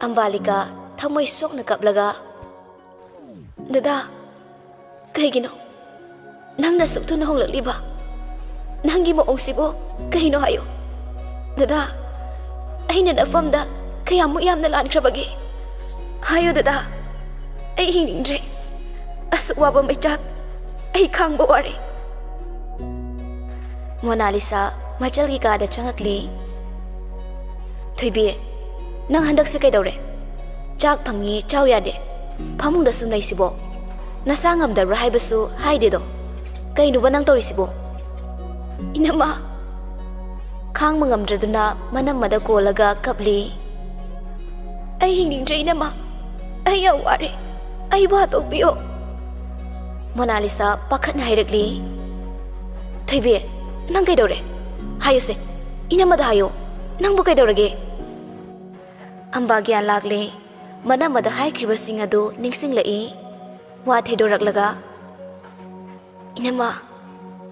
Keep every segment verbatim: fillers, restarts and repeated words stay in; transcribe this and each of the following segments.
ꯑꯝꯕꯥꯂꯤꯀꯥ ꯊꯃꯣꯏ ꯁꯣꯛꯅ ꯀꯞꯂꯒ, "ꯗꯗꯥ, ꯀꯩꯒꯤꯅꯣ ꯅꯪꯅ ꯑꯁꯨꯛ ꯊꯨꯅ ꯍꯣꯡꯂꯛꯂꯤꯕ? ꯅꯪꯒꯤ ꯃꯑꯣꯡꯁꯤꯕꯨ ꯀꯩꯅꯣ ꯍꯥꯏꯌꯨ꯫ ꯗꯗꯥ, ꯑꯩꯅ ꯅꯐꯝꯗ ꯀꯌꯥꯃꯨꯛ ꯌꯥꯝꯅ ꯂꯥꯟꯈ꯭ꯔꯕꯒꯦ? ꯍꯥꯏꯌꯨ ꯗꯗꯥ, ꯑꯩ ꯍꯤꯡꯅꯤꯡꯗ꯭ꯔꯦ꯫ ꯑꯁꯨꯛ ꯋꯥꯕ ꯃꯩꯆꯥꯛ ꯑꯩ ꯈꯥꯡꯕ ꯋꯥꯔꯦ꯫" ꯃꯣꯅꯥꯂꯤꯁꯥ ꯃꯆꯜꯒꯤ ꯀꯥꯗ ꯆꯪꯉꯛꯂꯦ꯫ "ꯊꯣꯏꯕꯤ, ꯅꯪ ꯍꯟꯗꯛꯁꯦ ꯀꯩꯗꯧꯔꯦ? ꯆꯥꯛ ꯐꯪꯉꯤ ꯆꯥꯎ ꯌꯥꯗꯦ, ꯐꯃꯨꯡꯗ ꯁꯨꯝ ꯂꯩꯁꯤꯕꯣ? ꯅꯁꯥ ꯉꯝꯗꯕ꯭ꯔꯥ ꯍꯥꯏꯕꯁꯨ ꯍꯥꯏꯗꯦꯗꯣ꯫ ꯀꯩꯅꯣꯕ ꯅꯪ ꯇꯧꯔꯤꯁꯤꯕꯣ?" "ꯏꯅꯝꯃ, ꯈꯥꯡꯕ ꯉꯝꯗ꯭ꯔꯗꯨꯅ ꯃꯅꯝꯃꯗ ꯀꯣꯜꯂꯒ ꯀꯞꯂꯤ꯫ ꯑꯩ ꯍꯤꯡꯅꯤꯡꯗ꯭ꯔꯦ ꯏꯅꯝꯃ, ꯑꯩ ꯌꯥꯝ ꯋꯥꯔꯦ, ꯑꯩꯕꯨ ꯍꯥꯠꯇꯣꯛꯄꯤꯌꯣ꯫" ꯃꯣꯅꯥꯂꯤꯁꯥ ꯄꯥꯈꯠꯅ ꯍꯥꯏꯔꯛꯂꯤ꯫ "ꯊꯣꯏꯕꯤ, ꯅꯪ ꯀꯩꯗꯧꯔꯦ? ꯍꯥꯏꯌꯨꯁꯦ, ꯏꯅꯝꯃꯗ ꯍꯥꯏꯌꯨ, ꯅꯪꯕꯨ ꯀꯩꯗꯧꯔꯒꯦ?" ꯑꯝꯕꯥ ꯒ꯭ꯌꯥꯟ ꯂꯥꯛꯂꯦ꯫ ꯃꯅꯝꯃꯗ ꯍꯥꯏꯈ꯭ꯔꯤꯕꯁꯤꯡ ꯑꯗꯨ ꯅꯤꯡꯁꯤꯡꯂꯛꯏ꯫ ꯋꯥ ꯊꯩꯗꯣꯔꯛꯂꯒ, "ꯏꯅꯝꯃ,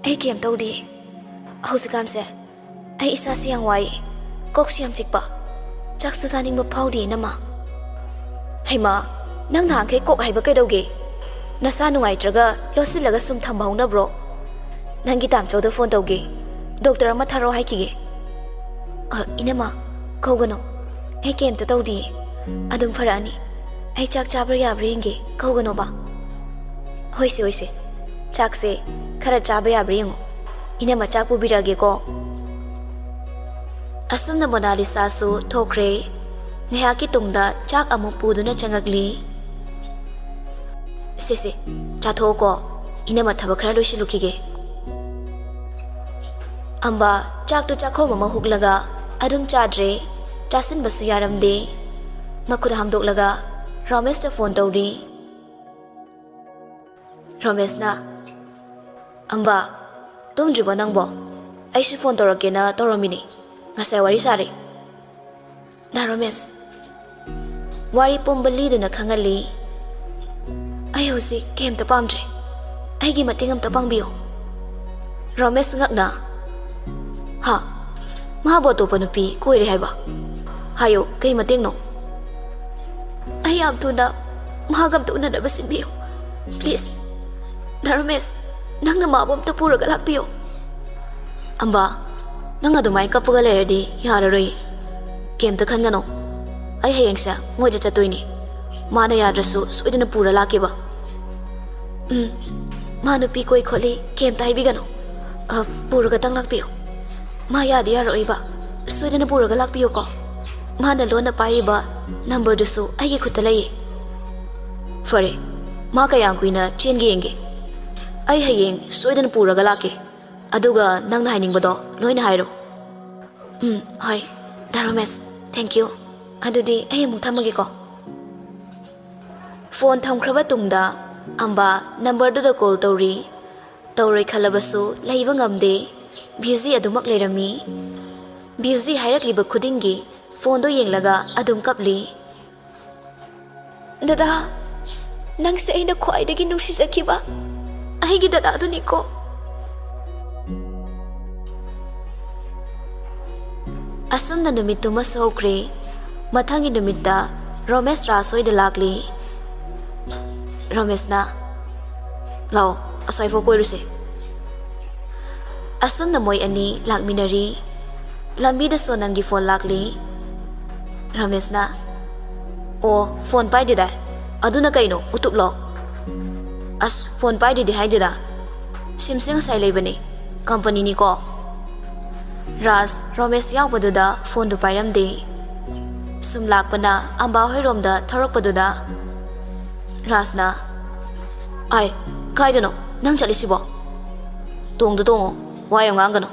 ꯑꯩ ꯀꯩꯝ ꯇꯧꯗꯦ꯫ ꯍꯧꯖꯤꯛꯀꯥꯟꯁꯦ ꯑꯩ ꯏꯁꯥꯁꯦ ꯌꯥꯝ ꯋꯥꯏ, ꯀꯣꯛꯁꯨ ꯌꯥꯝ ꯆꯤꯛꯄ, ꯆꯥꯛꯁꯨ ꯆꯥꯅꯤꯡꯕ ꯐꯥꯎꯗꯦ ꯏꯅꯝꯃ꯫" "ꯍꯩꯃꯥ, ꯅꯪ ꯅꯍꯥꯟꯈꯩ ꯀꯣꯛ ꯍꯥꯏꯕ ꯀꯩꯗꯧꯒꯦ? ꯅꯁꯥ ꯅꯨꯡꯉꯥꯏꯇ꯭ꯔꯒ ꯂꯣꯠꯁꯤꯜꯂꯒ ꯁꯨꯝ ꯊꯝꯕ ꯍꯧꯅꯕ꯭ꯔꯣ? ꯅꯪꯒꯤ ꯇꯥꯝꯆꯧꯗ ꯐꯣꯟ ꯇꯧꯒꯦ, ꯗꯣꯛꯇꯔ ꯑꯃ ꯊꯥꯔꯛꯑꯣ ꯍꯥꯏꯈꯤꯒꯦ꯫" "ꯑ, ꯏꯅꯝꯃ, ꯀꯧꯒꯅꯣ, ꯑꯩ ꯀꯩꯝꯇ ꯇꯧꯗꯤꯌꯦ, ꯑꯗꯨꯝ ꯐꯔꯛꯑꯅꯤ꯫ ꯑꯩ ꯆꯥꯛ ꯆꯥꯕ꯭ꯔꯥ ꯌꯥꯕ꯭ꯔꯥ ꯌꯦꯡꯒꯦ, ꯀꯧꯒꯅꯣꯕ꯫" "ꯍꯣꯏꯁꯦ, ꯍꯣꯏꯁꯦ, ꯆꯥꯛꯁꯦ ꯈꯔ ꯆꯥꯕ ꯌꯥꯕ꯭ꯔꯥ ꯌꯦꯡꯉꯣ, ꯏꯅꯝꯃ ꯆꯥꯛ ꯄꯨꯕꯤꯔꯛꯑꯒꯦꯀꯣ꯫" ꯑꯁꯨꯝꯅ ꯃꯣꯅꯥꯂꯤꯁꯥꯁꯨ ꯊꯣꯛꯈ꯭ꯔꯦ꯫ ꯉꯥꯏꯍꯥꯛꯀꯤ ꯇꯨꯡꯗ ꯆꯥꯛ ꯑꯃꯨꯛ ꯄꯨꯗꯨꯅ ꯆꯪꯉꯛꯂꯤ꯫ "ꯁꯦ, ꯁꯦ, ꯆꯥꯊꯣꯛꯑꯣꯀꯣ, ꯏꯅꯝꯃ ꯊꯕꯛ ꯈꯔ ꯂꯣꯏꯁꯤꯜꯂꯨꯈꯤꯒꯦ꯫" ꯑꯝꯕ ꯆꯥꯛꯇꯨ ꯆꯥꯛꯈꯣꯝ ꯑꯃ ꯍꯨꯛꯂꯒ ꯑꯗꯨꯝ ꯆꯥꯗ꯭ꯔꯦ, ꯆꯥꯁꯤꯟꯕꯁꯨ ꯌꯥꯔꯝꯗꯦ꯫ ꯃꯈꯨꯠ ꯍꯥꯝꯗꯣꯛꯂꯒ ꯔꯣꯃꯦꯁꯇ ꯐꯣꯟ ꯇꯧꯔꯤ꯫ ꯔꯣꯃꯦꯁꯅ, "ꯑꯝꯕ, ꯇꯨꯝꯗ꯭ꯔꯤꯕꯣ ꯅꯪꯕꯣ? ꯑꯩꯁꯨ ꯐꯣꯟ ꯇꯧꯔꯛꯀꯦꯅ ꯇꯧꯔꯝꯃꯤꯅꯦ, ꯉꯁꯥꯏ ꯋꯥꯔꯤ ꯁꯥꯔꯦ꯫" ꯗꯥ ꯔꯣꯃꯦꯁ꯫ ꯋꯥꯔꯤ ꯄꯨꯝꯕ ꯂꯤꯗꯨꯅ ꯈꯪꯍꯜꯂꯤ꯫ "ꯑꯩ ꯍꯧꯖꯤꯛ ꯀꯩꯝꯇ ꯄꯥꯝꯗ꯭ꯔꯦ꯫ ꯑꯩꯒꯤ ꯃꯇꯦꯡ ꯑꯝꯇ ꯄꯥꯡꯕꯤꯌꯨ꯫" ꯔꯣꯃꯦꯁ ꯉꯛꯅ, "ꯍꯥ? ꯃꯥꯕꯨ ꯑꯇꯣꯞꯄ ꯅꯨꯄꯤ ꯀꯣꯏꯔꯦ ꯍꯥꯏꯕ? ꯍꯥꯏꯌꯨ, ꯀꯩ ꯃꯇꯦꯡꯅꯣ?" ꯑꯩ ꯌꯥꯝ ꯊꯨꯅ ꯃꯍꯥꯛ ꯑꯝꯇ ꯎꯅꯅꯕ ꯁꯤꯟꯕꯤꯌꯨ꯫ Please, ꯙꯔꯃꯦꯁ, ꯅꯪꯅ ꯃꯥꯕꯨ ꯑꯝꯇ ꯄꯨꯔꯒ ꯂꯥꯛꯄꯤꯌꯨ꯫ ꯑꯝꯕꯥ, ꯅꯪ ꯑꯗꯨꯃꯥꯏꯅ ꯀꯞꯄꯒ ꯂꯩꯔꯗꯤ ꯌꯥꯔꯔꯣꯏ꯫ ꯀꯩꯝꯇ ꯈꯟꯒꯅꯨ꯫ ꯑꯩ ꯍꯌꯦꯡꯁꯦ ꯃꯣꯏꯗ ꯆꯠꯇꯣꯏꯅꯤ꯫ ꯃꯥꯅ ꯌꯥꯗ꯭ꯔꯁꯨ ꯁꯣꯏꯗꯅ ꯄꯨꯔ ꯂꯥꯛꯀꯦꯕ꯫ ꯎꯝ, ꯃꯥ ꯅꯨꯄꯤ ꯀꯣꯏ ꯈꯣꯠꯂꯤ, ꯀꯩꯝꯇ ꯍꯥꯏꯕꯤꯒꯅꯨ꯫ ꯑ, ꯄꯨꯔꯒꯇꯪ ꯂꯥꯛꯄꯤꯌꯨ꯫ ꯃꯥ ꯌꯥꯗꯤ ꯌꯥꯔꯛꯑꯣꯏꯕ꯫ ꯁꯣꯏꯗꯅ ꯄꯨꯔꯒ ꯂꯥꯛꯄꯤꯌꯨꯀꯣ꯫ ꯃꯥꯅ ꯂꯣꯟꯅ ꯄꯥꯏꯔꯤꯕ ꯅꯝꯕꯔꯗꯨꯁꯨ ꯑꯩꯒꯤ ꯈꯨꯠꯇ ꯂꯩꯌꯦ꯫ ꯐꯔꯦ, ꯃꯥ ꯀꯌꯥꯝ ꯀꯨꯏꯅ ꯆꯦꯟꯒꯦ ꯌꯦꯡꯒꯦ꯫ ꯑꯩ ꯍꯌꯦꯡ ꯁꯣꯏꯗꯅ ꯄꯨꯔꯒ ꯂꯥꯛꯀꯦ꯫ ꯑꯗꯨꯒ ꯅꯪꯅ ꯍꯥꯏꯅꯤꯡꯕꯗꯣ ꯂꯣꯏꯅ ꯍꯥꯏꯔꯣ꯫ ꯎꯝ, ꯍꯣꯏ꯫ ꯙꯔꯃꯦꯁ, thank you꯫ ꯑꯗꯨꯗꯤ ꯑꯩ ꯑꯃꯨꯛ ꯊꯝꯃꯒꯦꯀꯣ꯫ ꯐꯣꯟ ꯊꯝꯈ꯭ꯔꯕ ꯇꯨꯡꯗ ꯑꯝꯕꯥ ꯅꯝꯕꯔꯗꯨꯗ ꯀꯣꯜ ꯇꯧꯔꯤ꯫ ꯇꯧꯔꯣꯏ ꯈꯜꯂꯕꯁꯨ ꯂꯩꯕ ꯉꯝꯗꯦ꯫ ꯕ꯭ꯌꯨꯖꯤ ꯑꯗꯨꯃꯛ ꯂꯩꯔꯝꯃꯤ꯫ ꯕ꯭ꯌꯨꯖꯤ ꯍꯥꯏꯔꯛꯂꯤꯕ ꯈꯨꯗꯤꯡꯒꯤ ꯐꯣꯟꯗꯣ ꯌꯦꯡꯂꯒ ꯑꯗꯨꯝ ꯀꯞꯂꯤ꯫ "ꯗꯗꯥ, ꯅꯪꯁꯦ ꯑꯩꯅ ꯈ꯭ꯋꯥꯏꯗꯒꯤ ꯅꯨꯡꯁꯤꯖꯈꯤꯕ ꯑꯩꯒꯤ ꯗꯗꯥꯗꯨꯅꯤꯀꯣ꯫" ꯑꯁꯨꯝꯅ ꯅꯨꯃꯤꯠꯇꯨꯃꯁꯨ ꯍꯧꯈ꯭ꯔꯦ꯫ ꯃꯊꯪꯒꯤ ꯅꯨꯃꯤꯠꯇ ꯔꯣꯃꯦꯁ ꯔꯥꯖ ꯍꯣꯏꯗ ꯂꯥꯛꯂꯤ꯫ ꯔꯣꯃꯦꯁꯅ, "ꯂꯥꯛꯑꯣ, ꯑꯁ꯭ꯋꯥꯏꯐꯥꯎ ꯀꯣꯏꯔꯨꯁꯦ꯫" ꯑꯁꯨꯝꯅ ꯃꯣꯏ ꯑꯅꯤ ꯂꯥꯛꯃꯤꯟꯅꯔꯤ꯫ ꯂꯝꯕꯤꯗ ꯁꯣꯅꯝꯒꯤ ꯐꯣꯟ ꯂꯥꯛꯂꯤ꯫ ꯔꯣꯃꯦꯁꯅ, "ꯑꯣ, ꯐꯣꯟ ꯄꯥꯏꯗꯦꯗꯥꯏ? ꯑꯗꯨꯅ ꯀꯩꯅꯣ, ꯎꯇꯨꯞꯂꯣ?" "ꯑꯁ, ꯐꯣꯟ ꯄꯥꯏꯗꯦꯗꯤ ꯍꯥꯏꯗꯦꯗ꯫ ꯁꯤꯝꯁꯦ ꯉꯁꯥꯏ ꯂꯩꯕꯅꯦ꯫ ꯀꯝꯄꯅꯤꯅꯤꯀꯣ꯫" ꯔꯥꯖ ꯔꯣꯃꯦꯁ ꯌꯥꯎꯕꯗꯨꯗ ꯐꯣꯟꯗꯨ ꯄꯥꯏꯔꯝꯗꯦ꯫ ꯁꯨꯝ ꯂꯥꯛꯄꯅ ꯑꯝꯕꯥ ꯍꯣꯏꯔꯣꯝꯗ ꯊꯧꯔꯛꯄꯗꯨꯗ ꯔꯥꯖꯅ, "ꯑꯥꯏ, ꯀꯥꯏꯗꯅꯣ ꯅꯪ ꯆꯠꯂꯤꯁꯤꯕꯣ? ꯇꯣꯡꯗ ꯇꯣꯡꯉꯣ, ꯋꯥ ꯌꯥꯝ ꯉꯥꯡꯒꯅꯨ꯫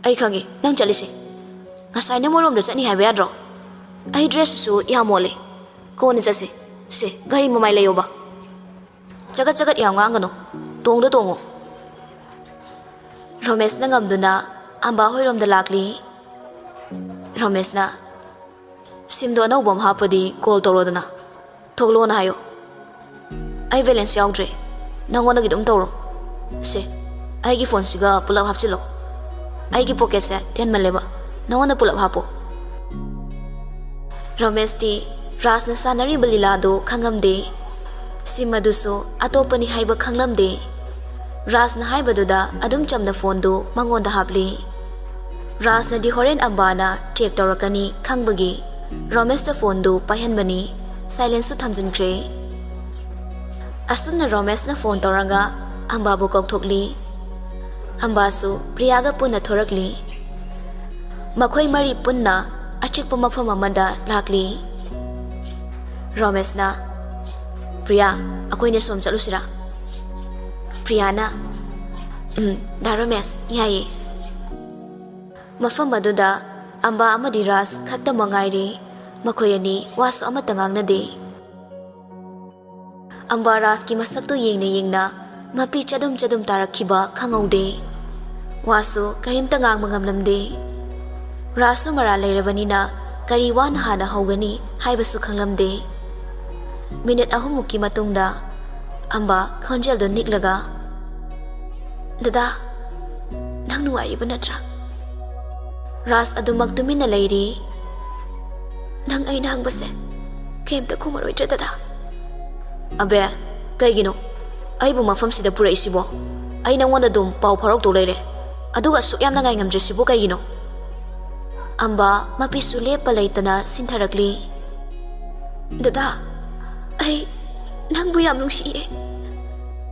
ꯑꯩ ꯈꯪꯉꯤ ꯅꯪ ꯆꯠꯂꯤꯁꯦ꯫ ꯉꯁꯥꯏꯅ ꯃꯣꯏꯔꯣꯝꯗ ꯆꯠꯅꯤ ꯍꯥꯏꯕ ꯌꯥꯗ꯭ꯔꯣ? ꯑꯩ ꯗ꯭ꯔꯦꯁꯁꯤꯁꯨ ꯌꯥꯝ ꯃꯣꯠꯂꯦ꯫ ꯀꯣꯟꯅ ꯆꯠꯁꯦ꯫ ꯁꯦ, ꯒꯥꯔꯤ ꯃꯃꯥꯏ ꯂꯩꯌꯣꯕ꯫ ꯆꯒꯠ ꯆꯒꯠ ꯌꯥꯝ ꯉꯥꯡꯒꯅꯨ꯫ ꯇꯣꯡꯗ ꯇꯣꯡꯉꯣ꯫" ꯔꯣꯃꯦꯁꯅ ꯉꯝꯗꯨꯅ ꯑꯝꯕꯥ ꯍꯣꯏꯔꯣꯝꯗ ꯂꯥꯛꯂꯤ꯫ ꯔꯣꯃꯦꯁꯅ, "ꯁꯤꯝꯗꯣ ꯑꯅꯧꯕ ꯑꯃ ꯍꯥꯞꯄꯗꯤ ꯀꯣꯜ ꯇꯧꯔꯣꯗꯅ꯫ ꯊꯣꯛꯂꯣꯅ ꯍꯥꯏꯌꯣ꯫ ꯑꯩ ꯕꯦꯂꯦꯟꯁ ꯌꯥꯎꯗ꯭ꯔꯦ꯫ ꯅꯉꯣꯟꯗꯒꯤ ꯑꯗꯨꯝ ꯇꯧꯔꯣ꯫ ꯁꯦ, ꯑꯩꯒꯤ ꯐꯣꯟꯁꯤꯒ ꯄꯨꯂꯞ ꯍꯥꯞꯆꯤꯜꯂꯣ꯫ ꯑꯩꯒꯤ ꯄꯣꯀꯦꯠꯁꯦ ꯇꯦꯟꯃꯜꯂꯦꯕ꯫ ꯅꯉꯣꯟꯗ ꯄꯨꯂꯞ ꯍꯥꯞꯄꯣ꯫" ꯔꯣꯃꯦꯁꯇꯤ ꯔꯥꯖꯅ ꯁꯥꯟꯅꯔꯤꯕ ꯂꯤꯂꯥꯗꯨ ꯈꯪꯉꯝꯗꯦ꯫ ꯁꯤꯝ ꯑꯗꯨꯁꯨ ꯑꯇꯣꯞꯄꯅꯤ ꯍꯥꯏꯕ ꯈꯪꯂꯝꯗꯦ꯫ ꯔꯥꯖꯅ ꯍꯥꯏꯕꯗꯨꯗ ꯑꯗꯨꯝ ꯆꯝꯅ ꯐꯣꯟꯗꯨ ꯃꯉꯣꯟꯗ ꯍꯥꯞꯂꯤ꯫ ꯔꯥꯖꯅꯗꯤ ꯍꯣꯔꯦꯟ ꯑꯝꯕꯥꯅ ꯆꯦꯛ ꯇꯧꯔꯛꯀꯅꯤ ꯈꯪꯕꯒꯤ ꯔꯣꯃꯦꯁꯇ ꯐꯣꯟꯗꯨ ꯄꯥꯏꯍꯟꯕꯅꯤ꯫ ꯁꯥꯏꯂꯦꯟꯁꯁꯨ ꯊꯝꯖꯤꯟꯈ꯭ꯔꯦ꯫ ꯑꯁꯨꯝꯅ ꯔꯣꯃꯦꯁꯅ ꯐꯣꯟ ꯇꯧꯔꯒ ꯑꯝꯕꯥꯕꯨ ꯀꯧꯊꯣꯛꯂꯤ꯫ ꯑꯝꯕꯥꯁꯨ ꯄ꯭ꯔꯤꯌꯥꯒ ꯄꯨꯟꯅ ꯊꯣꯔꯛꯂꯤ꯫ ꯃꯈꯣꯏ ꯃꯔꯤ ꯄꯨꯟꯅ ꯑꯆꯤꯛꯄ ꯃꯐꯝ ꯑꯃꯗ ꯂꯥꯛꯂꯤ꯫ ꯔꯣꯃꯦꯁꯅ, "ꯄ꯭ꯔꯤꯌꯥ, ꯑꯩꯈꯣꯏꯅ ꯁꯣꯝ ꯆꯠꯂꯨꯁꯤꯔꯥ?" ꯄ꯭ꯔꯤꯌꯥꯅ, "ꯎꯝ, ꯗꯥ ꯔꯣꯃꯦꯁ, ꯌꯥꯏꯌꯦ꯫" ꯃꯐꯝ ꯑꯗꯨꯗ ꯑꯝꯕꯥ ꯑꯃꯗꯤ ꯔꯥꯖ ꯈꯛꯇꯃꯛ ꯉꯥꯏꯔꯦ꯫ ꯃꯈꯣꯏ ꯑꯅꯤ ꯋꯥꯁꯨ ꯑꯃꯠꯇ ꯉꯥꯡꯅꯗꯦ꯫ ꯑꯝꯕꯥ ꯔꯥꯖꯀꯤ ꯃꯁꯛꯇꯨ ꯌꯦꯡꯅ ꯌꯦꯡꯅ ꯃꯄꯤ ꯆꯗꯨꯝ ꯆꯗꯨꯝ ꯇꯥꯔꯛꯈꯤꯕ ꯈꯪꯍꯧꯗꯦ꯫ ꯋꯥꯁꯨ ꯀꯔꯤꯝꯇ ꯉꯥꯡꯕ ꯉꯝꯂꯝꯗꯦ꯫ ꯔꯥꯖꯁꯨ ꯃꯔꯥꯜ ꯂꯩꯔꯕꯅꯤꯅ ꯀꯔꯤ ꯋꯥꯅ ꯍꯥꯟꯅ ꯍꯧꯒꯅꯤ ꯍꯥꯏꯕꯁꯨ ꯈꯪꯂꯝꯗꯦ꯫ ꯃꯤꯅꯤꯠ ꯑꯍꯨꯝꯃꯨꯛꯀꯤ ꯃꯇꯨꯡꯗ ꯑꯝꯕꯥ ꯈꯣꯟꯖꯦꯜꯗꯨ ꯅꯤꯛꯂꯒ, "ꯗꯗꯥ, ꯅꯪ ꯅꯨꯡꯉꯥꯏꯔꯤꯕ ꯅꯠꯇ꯭ꯔꯥ? ꯔꯥꯖ ꯑꯗꯨꯃꯛ ꯇꯨꯃꯤꯟꯅ ꯂꯩꯔꯤ꯫ ꯅꯪ ꯑꯩꯅ ꯍꯪꯕꯁꯦ ꯀꯩꯝꯇ ꯈꯨꯝꯃꯔꯣꯏꯗ꯭ꯔꯥ, ꯗꯗꯥ?" "ꯑꯕꯦ, ꯀꯩꯒꯤꯅꯣ? ꯑꯩꯕꯨ ꯃꯐꯝꯁꯤꯗ ꯄꯨꯔꯛꯏꯁꯤꯕꯣ? ꯑꯩ ꯅꯪꯉꯣꯟꯗ ꯑꯗꯨꯝ ꯄꯥꯎ ꯐꯥꯎꯔꯛꯇꯧ ꯂꯩꯔꯦ, ꯑꯗꯨꯒ ꯑꯁꯨꯛ ꯌꯥꯝꯅ ꯉꯥꯏꯉꯝꯗ꯭ꯔꯤꯁꯤꯕꯨ ꯀꯩꯒꯤꯅꯣ?" ꯑꯝꯕꯥ ꯃꯄꯤꯁꯨ ꯂꯦꯞꯄ ꯂꯩꯇꯅ ꯁꯤꯟꯊꯔꯛꯂꯤ꯫ "ꯗꯗꯥ, ꯑꯩ ꯅꯪꯕꯨ ꯌꯥꯝ ꯅꯨꯡꯁꯤꯌꯦ꯫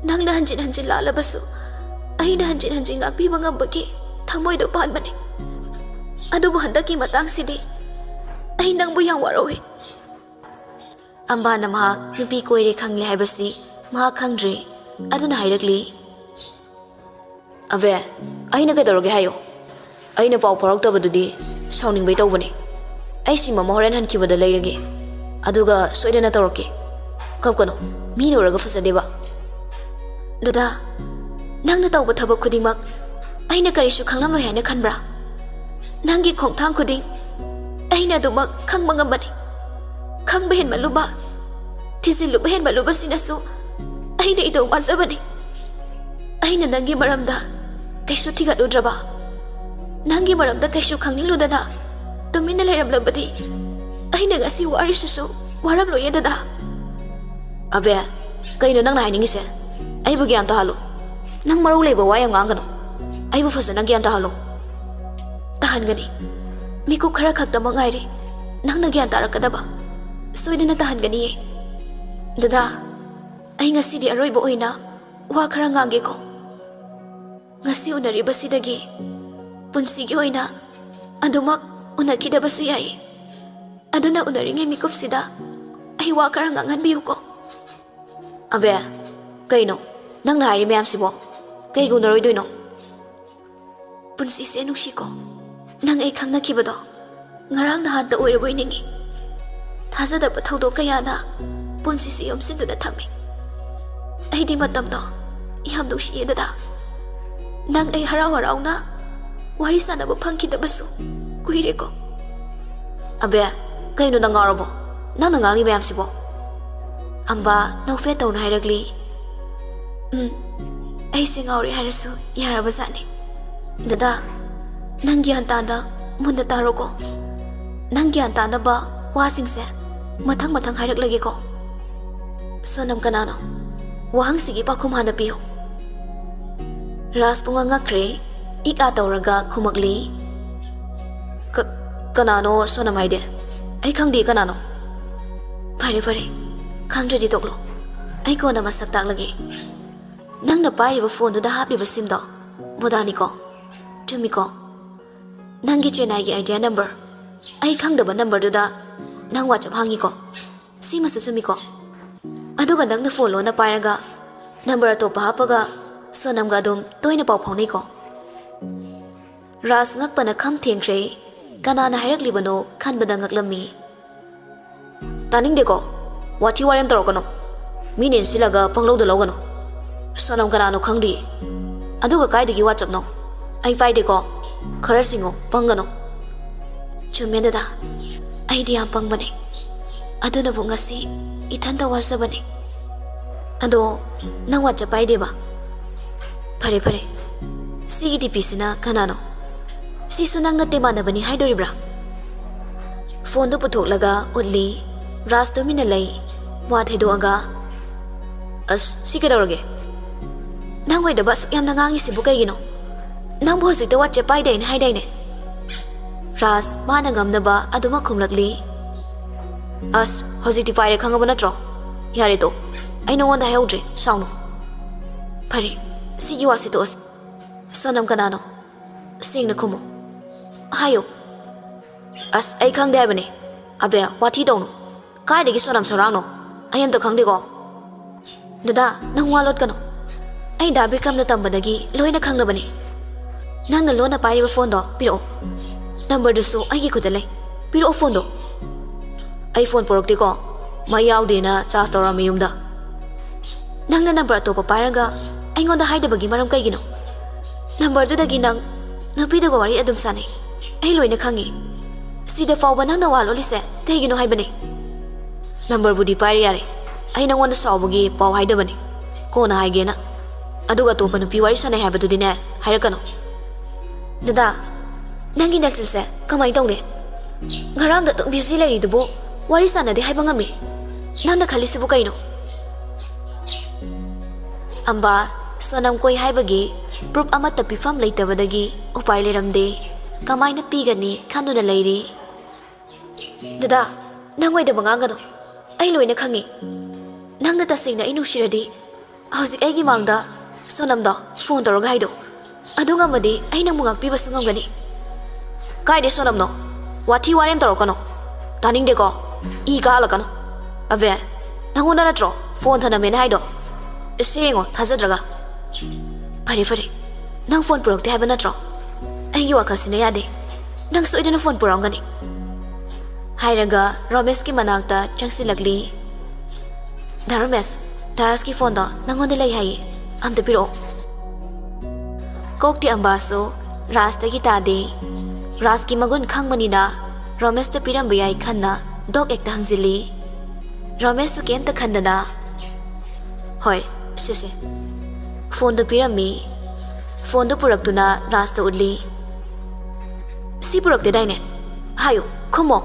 ꯅꯪꯅ ꯍꯟꯖꯤꯟ ꯍꯟꯖꯤꯟ ꯂꯥꯜꯂꯕꯁꯨ ꯑꯩꯅ ꯍꯟꯖꯤꯟ ꯍꯟꯖꯤꯟ ꯉꯥꯛꯄꯤꯕ ꯉꯝꯕꯒꯤ ꯊꯃꯣꯏꯗꯣ ꯄꯥꯟꯕꯅꯦ꯫ ꯑꯗꯨꯕꯨ ꯍꯟꯗꯛꯀꯤ ꯃꯇꯥꯡꯁꯤꯗꯤ ꯑꯩ ꯅꯪꯕꯨ ꯌꯥꯝ ꯋꯥꯔꯧꯏ꯫" ꯑꯝꯕꯥꯅ ꯃꯍꯥꯛ ꯅꯨꯄꯤ ꯀꯣꯏꯔꯦ ꯈꯪꯂꯦ ꯍꯥꯏꯕꯁꯤ ꯃꯍꯥꯛ ꯈꯪꯗ꯭ꯔꯦ꯫ ꯑꯗꯨꯅ ꯍꯥꯏꯔꯛꯂꯤ, "ꯑꯕꯦ, ꯑꯩꯅ ꯀꯩꯗꯧꯔꯒꯦ ꯍꯥꯏꯌꯣ? ꯑꯩꯅ ꯄꯥꯎ ꯐꯥꯎꯔꯛꯇꯕꯗꯨꯗꯤ ꯁꯥꯎꯅꯤꯡꯕꯩ ꯇꯧꯕꯅꯦ꯫ ꯑꯩ ꯁꯤꯝ ꯑꯃ ꯍꯣꯔꯦꯟ ꯍꯟꯈꯤꯕꯗ ꯂꯩꯔꯒꯦ, ꯑꯗꯨꯒ ꯁꯣꯏꯗꯅ ꯇꯧꯔꯛꯀꯦ꯫ ꯀꯞꯀꯅꯨ, ꯃꯤꯅ ꯎꯔꯒ ꯐꯖꯗꯦꯕ꯫" "ꯗꯗꯥ, ꯅꯪꯅ ꯇꯧꯕ ꯊꯕꯛ ꯈꯨꯗꯤꯡꯃꯛ ꯑꯩꯅ ꯀꯔꯤꯁꯨ ꯈꯪꯂꯝꯂꯣꯏ ꯍꯥꯏꯅ ꯈꯟꯕ꯭ꯔꯥ? ꯅꯪꯒꯤ ꯈꯣꯡꯊꯥꯡ ꯈꯨꯗꯤꯡ ꯑꯩꯅ ꯑꯗꯨꯃꯛ ꯈꯪꯕ ꯉꯝꯕꯅꯤ꯫ ꯈꯪꯕ ꯍꯦꯟꯃꯜꯂꯨꯕ, ꯊꯤꯖꯤꯜꯂꯨꯕ ꯍꯦꯟꯃꯜꯂꯨꯕꯁꯤꯅꯁꯨ ꯑꯩꯅ ꯏꯇꯧ ꯃꯥꯡꯖꯕꯅꯤ꯫ ꯑꯩꯅ ꯅꯪꯒꯤ ꯃꯔꯝꯗ ꯀꯩꯁꯨ ꯊꯤꯒꯠꯂꯨꯗ꯭ꯔꯕ, ꯅꯪꯒꯤ ꯃꯔꯝꯗ ꯀꯩꯁꯨ ꯈꯪꯅꯤꯡꯂꯨꯗꯅ ꯇꯨꯃꯤꯟꯅ ꯂꯩꯔꯝꯂꯕꯗꯤ ꯑꯩꯅ ꯉꯁꯤ ꯋꯥꯔꯤꯁꯤꯁꯨ ꯋꯥꯔꯝꯂꯣꯏꯌꯦ, ꯗꯗꯥ꯫ ꯑꯕꯦ, ꯀꯩꯅꯣ ꯅꯪꯅ ꯍꯥꯏꯅꯤꯡꯉꯤꯁꯦ? ꯑꯩꯕꯨ ꯒ꯭ꯌꯥꯟ ꯇꯥꯍꯜꯂꯣ꯫ ꯅꯪ ꯃꯔꯧ ꯂꯩꯕ ꯋꯥ ꯌꯥꯝ ꯉꯥꯡꯒꯅꯨ꯫ ꯑꯩꯕꯨ ꯐꯖꯅ ꯒ꯭ꯌꯥꯟ ꯇꯥꯍꯜꯂꯣ꯫ ꯇꯥꯍꯟꯒꯅꯤ꯫ ꯃꯤꯀꯨꯞ ꯈꯔ ꯈꯛꯇꯃꯛ ꯉꯥꯏꯔꯦ꯫ ꯅꯪꯅ ꯒ꯭ꯌꯥꯟ ꯇꯥꯔꯛꯀꯗꯕ꯫ ꯁꯣꯏꯗꯅ ꯇꯥꯍꯟꯒꯅꯤꯌꯦ꯫ ꯗꯗꯥ, ꯑꯩ ꯉꯁꯤꯗꯤ ꯑꯔꯣꯏꯕ ꯑꯣꯏꯅ ꯋꯥ ꯈꯔ ꯉꯥꯡꯒꯦꯀꯣ꯫ ꯉꯁꯤ ꯎꯅꯔꯤꯕꯁꯤꯗꯒꯤ ꯄꯨꯟꯁꯤꯒꯤ ꯑꯣꯏꯅ ꯑꯗꯨꯃꯛ ꯎꯅꯈꯤꯗꯕꯁꯨ ꯌꯥꯏ꯫ ꯑꯗꯨꯅ ꯎꯅꯔꯤꯉꯩ ꯃꯤꯀꯨꯞꯁꯤꯗ ꯑꯩ ꯋꯥ ꯈꯔ ꯉꯥꯡꯍꯟꯕꯤꯌꯨꯀꯣ꯫ ꯑꯕꯦ, ꯀꯩꯅꯣ ꯅꯪꯅ ꯍꯥꯏꯔꯤ ꯃꯌꯥꯝꯁꯤꯕꯣ? ꯀꯩꯒꯤ ꯎꯅꯔꯣꯏꯗꯣꯏꯅꯣ? ꯄꯨꯟꯁꯤꯁꯦ ꯅꯨꯡꯁꯤꯀꯣ꯫ ꯅꯪ ꯑꯩ ꯈꯪꯅꯈꯤꯕꯗꯣ ꯉꯔꯥꯡ ꯅꯍꯥꯟꯇ ꯑꯣꯏꯔꯕꯣꯏ ꯅꯤꯡꯏ꯫ ꯊꯥꯖꯗꯕ ꯊꯧꯗꯣꯛ ꯀꯌꯥꯅ ꯄꯨꯟꯁꯤꯁꯦ ꯌꯣꯝꯁꯤꯟꯗꯨꯅ ꯊꯝꯃꯤ꯫ ꯑꯩꯗꯤ ꯃꯇꯝꯗꯣ ꯌꯥꯝ ꯅꯨꯡꯁꯤꯌꯦ, ꯗꯗꯥ꯫ ꯅꯪ ꯑꯩ ꯍꯔꯥꯎ ꯍꯔꯥꯎꯅ ꯋꯥꯔꯤ ꯁꯥꯟꯅꯕ ꯐꯪꯈꯤꯗꯕꯁꯨ ꯀꯨꯏꯔꯦꯀꯣ꯫ ꯑꯕꯦ, ꯀꯩꯅꯣ ꯅꯪ ꯉꯥꯎꯔꯕꯣ? ꯅꯪꯅ ꯉꯥꯡꯂꯤ ꯃꯌꯥꯝꯁꯤꯕꯣ? ꯑꯝꯕꯥ ꯅꯣꯛꯐꯦꯠ ꯇꯧꯅ ꯍꯥꯏꯔꯛꯂꯤ꯫ ꯎꯝ, ꯑꯩꯁꯦ ꯉꯥꯎꯔꯦ ꯍꯥꯏꯔꯁꯨ ꯌꯥꯔꯕꯖꯥꯠꯅꯤ꯫ ꯗꯗꯥ, ꯅꯪ ꯒ꯭ꯌꯥꯟ ꯇꯥꯅ ꯃꯨꯟꯅ ꯇꯥꯔꯣꯀꯣ꯫ ꯅꯪ ꯒ꯭ꯌꯥꯟ ꯇꯥꯅꯕ ꯋꯥꯁꯤꯡꯁꯦ ꯃꯊꯪ ꯃꯊꯪ ꯍꯥꯏꯔꯛꯂꯒꯦꯀꯣ꯫ ꯁꯣꯅꯝ ꯀꯅꯥꯅꯣ? ꯋꯥꯍꯪꯁꯤꯒꯤ ꯄꯥꯎꯈꯨꯝ ꯍꯥꯟꯅ ꯄꯤꯌꯨ꯫ ꯔꯥꯖ ꯄꯨꯡꯉꯛ ꯉꯛꯈ꯭ꯔꯦ, ꯏꯛ ꯑꯥ ꯇꯧꯔꯒ ꯈꯨꯝꯃꯛꯂꯤ꯫ "ꯀ-, ꯀꯅꯥꯅꯣ ꯁꯣꯅꯝ ꯍꯥꯏꯗꯤ? ꯑꯩ ꯈꯪꯗꯦ ꯀꯅꯥꯅꯣ꯫" "ꯐꯔꯦ, ꯐꯔꯦ, ꯈꯪꯗ꯭ꯔꯗꯤ ꯇꯣꯛꯂꯣ꯫ ꯑꯩ ꯀꯣꯟꯅ ꯃꯁꯛ ꯇꯥꯛꯂꯒꯦ꯫ ꯅꯪꯅ ꯄꯥꯏꯔꯤꯕ ꯐꯣꯟꯗꯨꯗ ꯍꯥꯞꯂꯤꯕ ꯁꯤꯝꯗꯣ ꯚꯣꯗꯥꯅꯤꯀꯣ?" "ꯆꯨꯝꯃꯤꯀꯣ? ꯅꯪꯒꯤ ꯆꯦꯟꯅꯥꯏꯒꯤ ꯑꯥꯏꯗꯤꯌꯥ ꯅꯝꯕꯔ, ꯑꯩ ꯈꯪꯗꯕ ꯅꯝꯕꯔꯗꯨꯗ ꯅꯪ ꯋꯥꯆꯞ ꯍꯥꯡꯉꯤꯀꯣ? ꯁꯤꯃꯁꯨ ꯆꯨꯝꯃꯤꯀꯣ? ꯑꯗꯨꯒ ꯅꯪꯅ ꯐꯣꯟ ꯂꯣꯟꯅ ꯄꯥꯏꯔꯒ ꯅꯝꯕꯔ ꯑꯇꯣꯞꯄ ꯍꯥꯞꯄꯒ ꯁꯣꯅꯝꯒ ꯑꯗꯨꯝ ꯇꯣꯏꯅ ꯄꯥꯎ ꯐꯥꯎꯅꯩꯀꯣ?" ꯔꯥꯖ ꯉꯛꯄꯅ ꯈꯝ ꯊꯦꯡꯈ꯭ꯔꯦ꯫ ꯀꯅꯥꯅ ꯍꯥꯏꯔꯛꯂꯤꯕꯅꯣ ꯈꯟꯕꯗ ꯉꯛꯂꯝꯃꯤ꯫ "ꯇꯥꯅꯤꯡꯗꯦꯀꯣ, ꯋꯥꯊꯤ ꯋꯥꯔꯦꯝ ꯇꯧꯔꯛꯀꯅꯨ꯫ ꯃꯤꯅ ꯏꯟꯁꯤꯜꯂꯒ ꯄꯪꯂꯧꯗ ꯂꯧꯒꯅꯨ꯫ ꯁꯣꯅꯝ ꯀꯅꯥꯅꯣ ꯈꯪꯗꯦ꯫ ꯑꯗꯨꯒ ꯀꯥꯏꯗꯒꯤ ꯋꯥꯆꯞꯅꯣ? ꯑꯩ ꯄꯥꯏꯗꯦꯀꯣ꯫ ꯈꯔ ꯁꯤꯡꯉꯨ, ꯄꯪꯒꯅꯨ꯫" "ꯆꯨꯝꯃꯦ ꯗꯗꯥ, ꯑꯩꯗꯤ ꯌꯥꯝ ꯄꯪꯕꯅꯦ꯫ ꯑꯗꯨꯅꯕꯨ ꯉꯁꯤ ꯏꯊꯟꯇ ꯋꯥꯖꯕꯅꯦ꯫ ꯑꯗꯣ ꯅꯪ ꯋꯥꯆꯞ ꯄꯥꯏꯗꯦꯕ? ꯐꯔꯦ, ꯐꯔꯦ꯫ ꯁꯤꯒꯤ ꯗꯤ ꯄꯤꯁꯤꯅ ꯀꯅꯥꯅꯣ? ꯁꯤꯁꯨ ꯅꯪ ꯅꯠꯇꯦ ꯃꯥꯟꯅꯕꯅꯤ ꯍꯥꯏꯗꯣꯔꯤꯕ꯭ꯔꯥ?" ꯐꯣꯟꯗꯨ ꯄꯨꯊꯣꯛꯂꯒ ꯎꯠꯂꯤ꯫ ꯔꯥꯖ ꯇꯨꯃꯤꯟꯅ ꯂꯩ꯫ ꯋꯥ ꯊꯩꯗꯣꯛꯑꯒ, "ꯑꯁ, ꯁꯤ ꯀꯩꯗꯧꯔꯒꯦ? ꯅꯪ ꯑꯣꯏꯗꯕ ꯑꯁꯨꯛ ꯌꯥꯝꯅ ꯉꯥꯡꯉꯤꯁꯤꯕꯨ ꯀꯩꯒꯤꯅꯣ? ꯅꯪꯕꯨ ꯍꯧꯖꯤꯛꯇ WhatsApp ꯄꯥꯏꯗꯦꯅ ꯍꯥꯏꯗꯥꯏꯅꯦ?" ꯔꯥꯖ ꯃꯥꯅ ꯉꯝꯅꯕ ꯑꯗꯨꯃꯛ ꯈꯨꯝꯂꯛꯂꯤ꯫ "ꯑꯁ, ꯍꯧꯖꯤꯛꯇꯤ ꯄꯥꯏꯔꯦ ꯈꯪꯉꯕ ꯅꯠꯇ꯭ꯔꯣ? ꯌꯥꯔꯦ ꯇꯣ, ꯑꯩ ꯅꯉꯣꯟꯗ ꯍꯥꯏꯍꯧꯗ꯭ꯔꯦ, ꯁꯥꯎꯅꯨ꯫ ꯐꯔꯦ, ꯁꯤꯒꯤ ꯋꯥꯁꯤ ꯇꯣꯛꯑꯁꯤ꯫ ꯁꯣꯅꯝ ꯀꯅꯥꯅꯣ? ꯁꯦꯡꯅ ꯈꯨꯝꯃꯨ꯫ ꯍꯥꯏꯌꯨ꯫" "ꯑꯁ, ꯑꯩ ꯈꯪꯗꯦ ꯍꯥꯏꯕꯅꯦ꯫" "ꯑꯕꯦ, ꯋꯥꯊꯤ ꯇꯧꯅꯨ꯫ ꯀꯥꯏꯗꯒꯤ ꯁꯣꯅꯝ ꯁꯧꯔꯥꯡꯅꯣ? ꯑꯩ ꯑꯝꯇ ꯈꯪꯗꯦꯀꯣ꯫" "ꯗꯗꯥ, ꯅꯪ ꯋꯥ ꯂꯣꯠꯀꯅꯨ꯫ ꯑꯩ ꯗꯥ ꯕꯤꯀ꯭ꯔꯝꯅ ꯇꯝꯕꯗꯒꯤ ꯂꯣꯏꯅ ꯈꯪꯂꯕꯅꯤ꯫ ꯅꯪꯅ ꯂꯣꯟꯅ ꯄꯥꯏꯔꯤꯕ ꯐꯣꯟꯗꯣ ꯄꯤꯔꯛꯑꯣ꯫ ꯅꯝꯕꯔꯗꯨꯁꯨ ꯑꯩꯒꯤ ꯈꯨꯠꯇ ꯂꯩ꯫ ꯄꯤꯔꯛꯑꯣ ꯐꯣꯟꯗꯣ꯫" "ꯑꯩ ꯐꯣꯟ ꯄꯨꯔꯛꯇꯦꯀꯣ꯫ ꯃꯩ ꯌꯥꯎꯗꯦꯅ ꯆꯥꯔꯖ ꯇꯧꯔꯝꯃꯤ ꯌꯨꯝꯗ꯫" "ꯅꯪꯅ ꯅꯝꯕꯔ ꯑꯇꯣꯞꯄ ꯄꯥꯏꯔꯒ ꯑꯩꯉꯣꯟꯗ ꯍꯥꯏꯗꯕꯒꯤ ꯃꯔꯝ ꯀꯩꯒꯤꯅꯣ? ꯅꯝꯕꯔꯗꯨꯗꯒꯤ ꯅꯪ ꯅꯨꯄꯤꯗꯨꯒ ꯋꯥꯔꯤ ꯑꯗꯨꯝ ꯁꯥꯟꯅꯩ꯫ ꯑꯩ ꯂꯣꯏꯅ ꯈꯪꯉꯤ꯫ ꯁꯤꯗ ꯐꯥꯎꯕ ꯅꯪꯅ ꯋꯥ ꯂꯣꯠꯂꯤꯁꯦ ꯀꯩꯒꯤꯅꯣ ꯍꯥꯏꯕꯅꯤ?" "ꯅꯝꯕꯔꯕꯨꯗꯤ ꯄꯥꯏꯔꯦ ꯌꯥꯔꯦ꯫ ꯑꯩ ꯅꯪꯉꯣꯟꯗ ꯁꯥꯎꯕꯒꯤ ꯄꯥꯎ ꯍꯥꯏꯗꯕꯅꯤ꯫ ꯀꯣꯟꯅ ꯍꯥꯏꯒꯦꯅ꯫ ꯑꯗꯨꯒ ꯑꯇꯣꯞꯄ ꯅꯨꯄꯤ ꯋꯥꯔꯤ ꯁꯥꯟꯅꯩ ꯍꯥꯏꯕꯗꯨꯗꯤꯅꯦ, ꯍꯥꯏꯔꯛꯀꯅꯨ꯫" "ꯗꯗꯥ, ꯅꯪꯒꯤ ꯅꯆꯤꯜꯁꯦ ꯀꯃꯥꯏꯅ ꯇꯧꯅꯤ? ꯉꯔꯥꯡꯗ ꯑꯗꯨꯝ ꯕ꯭ꯌꯨꯖꯤ ꯂꯩꯔꯤꯗꯨꯕꯨ ꯋꯥꯔꯤ ꯁꯥꯟꯅꯗꯦ ꯍꯥꯏꯕ ꯉꯝꯃꯤ꯫ ꯅꯪꯅ ꯈꯜꯂꯤꯁꯤꯕꯨ ꯀꯩꯅꯣ?" ꯑꯝꯕꯥ, ꯁꯣꯅꯝ ꯀꯣꯏ ꯍꯥꯏꯕꯒꯤ ꯄ꯭ꯔꯨꯐ ꯑꯃꯠꯇ ꯄꯤꯐꯝ ꯂꯩꯇꯕꯗꯒꯤ ꯎꯄꯥꯏ ꯂꯩꯔꯝꯗꯦ꯫ ꯀꯃꯥꯏꯅ ꯄꯤꯒꯅꯤ ꯈꯟꯗꯨꯅ ꯂꯩꯔꯤ꯫ "ꯗꯗꯥ, ꯅꯪ ꯑꯣꯏꯗꯕ ꯉꯥꯡꯒꯅꯨ꯫ ꯑꯩ ꯂꯣꯏꯅ ꯈꯪꯉꯤ꯫ ꯅꯪꯅ ꯇꯁꯦꯡꯅ ꯑꯩ ꯅꯨꯡꯁꯤꯔꯗꯤ ꯍꯧꯖꯤꯛ ꯑꯩꯒꯤ ꯃꯥꯡꯗ ꯁꯣꯅꯝꯗꯣ ꯐꯣꯟ ꯇꯧꯔꯒ ꯍꯥꯏꯗꯣ꯫ ꯑꯗꯨ ꯉꯝꯃꯗꯤ ꯑꯩ ꯅꯪꯕꯨ ꯉꯥꯛꯄꯤꯕꯁꯨ ꯉꯝꯒꯅꯤ꯫" "ꯀꯥꯏꯗꯩ ꯁꯣꯅꯝꯅꯣ? ꯋꯥꯊꯤ ꯋꯥꯔꯦꯝ ꯇꯧꯔꯛꯀꯅꯣ꯫ ꯇꯥꯅꯤꯡꯗꯦꯀꯣ꯫ ꯏ ꯀꯥꯍꯜꯂꯛꯀꯅꯣ꯫ ꯑꯕꯦ, ꯅꯪꯉꯣꯟꯗ ꯅꯠꯇ꯭ꯔꯣ ꯐꯣꯟ ꯊꯅꯝꯃꯦꯅ ꯍꯥꯏꯗꯣ? ꯁꯦ ꯌꯦꯡꯉꯣ, ꯊꯥꯖꯗ꯭ꯔꯒ꯫" "ꯐꯔꯦ, ꯐꯔꯦ꯫ ꯅꯪ ꯐꯣꯟ ꯄꯨꯔꯛꯇꯦ ꯍꯥꯏꯕ ꯅꯠꯇ꯭ꯔꯣ? ꯑꯩꯒꯤ ꯋꯥꯈꯜꯁꯤꯅ ꯌꯥꯗꯦ꯫ ꯅꯪ ꯁꯣꯏꯗꯅ ꯐꯣꯟ ꯄꯨꯔꯛꯑꯝꯒꯅꯤ꯫" ꯍꯥꯏꯔꯒ ꯔꯣꯃꯦꯁꯀꯤ ꯃꯅꯥꯛꯇ ꯆꯪꯁꯤꯜꯂꯛꯂꯤ꯫ "ꯗꯥ ꯔꯣꯃꯦꯁ, ꯗꯥ ꯔꯥꯖꯀꯤ ꯐꯣꯟꯗꯣ ꯅꯪꯉꯣꯟꯗ ꯂꯩ ꯍꯥꯏꯌꯦ꯫ ꯑꯝꯇ ꯄꯤꯔꯛꯑꯣ꯫" ꯀꯣꯛꯇꯤ ꯑꯝꯕꯥꯁꯨ ꯔꯥꯖꯇꯒꯤ ꯇꯥꯗꯦ꯫ ꯔꯥꯖꯀꯤ ꯃꯒꯨꯟ ꯈꯪꯕꯅꯤꯅ ꯔꯣꯃꯦꯁꯇ ꯄꯤꯔꯝꯕ ꯌꯥꯏ ꯈꯟꯅ ꯗꯣꯛ ꯍꯦꯛꯇ ꯍꯪꯖꯤꯜꯂꯤ꯫ ꯔꯣꯃꯦꯁꯁꯨ ꯀꯩꯝꯇ ꯈꯟꯗꯅ, "ꯍꯣꯏ, ꯁꯤꯁꯦ꯫" ꯐꯣꯟꯗꯨ ꯄꯤꯔꯝꯃꯤ꯫ ꯐꯣꯟꯗꯨ ꯄꯨꯔꯛꯇꯨꯅ ꯔꯥꯖꯇ ꯎꯠꯂꯤ꯫ "ꯁꯤ ꯄꯨꯔꯛꯇꯦꯗꯥꯏꯅꯦ? ꯍꯥꯏꯌꯨ, ꯈꯨꯝꯃꯣ꯫"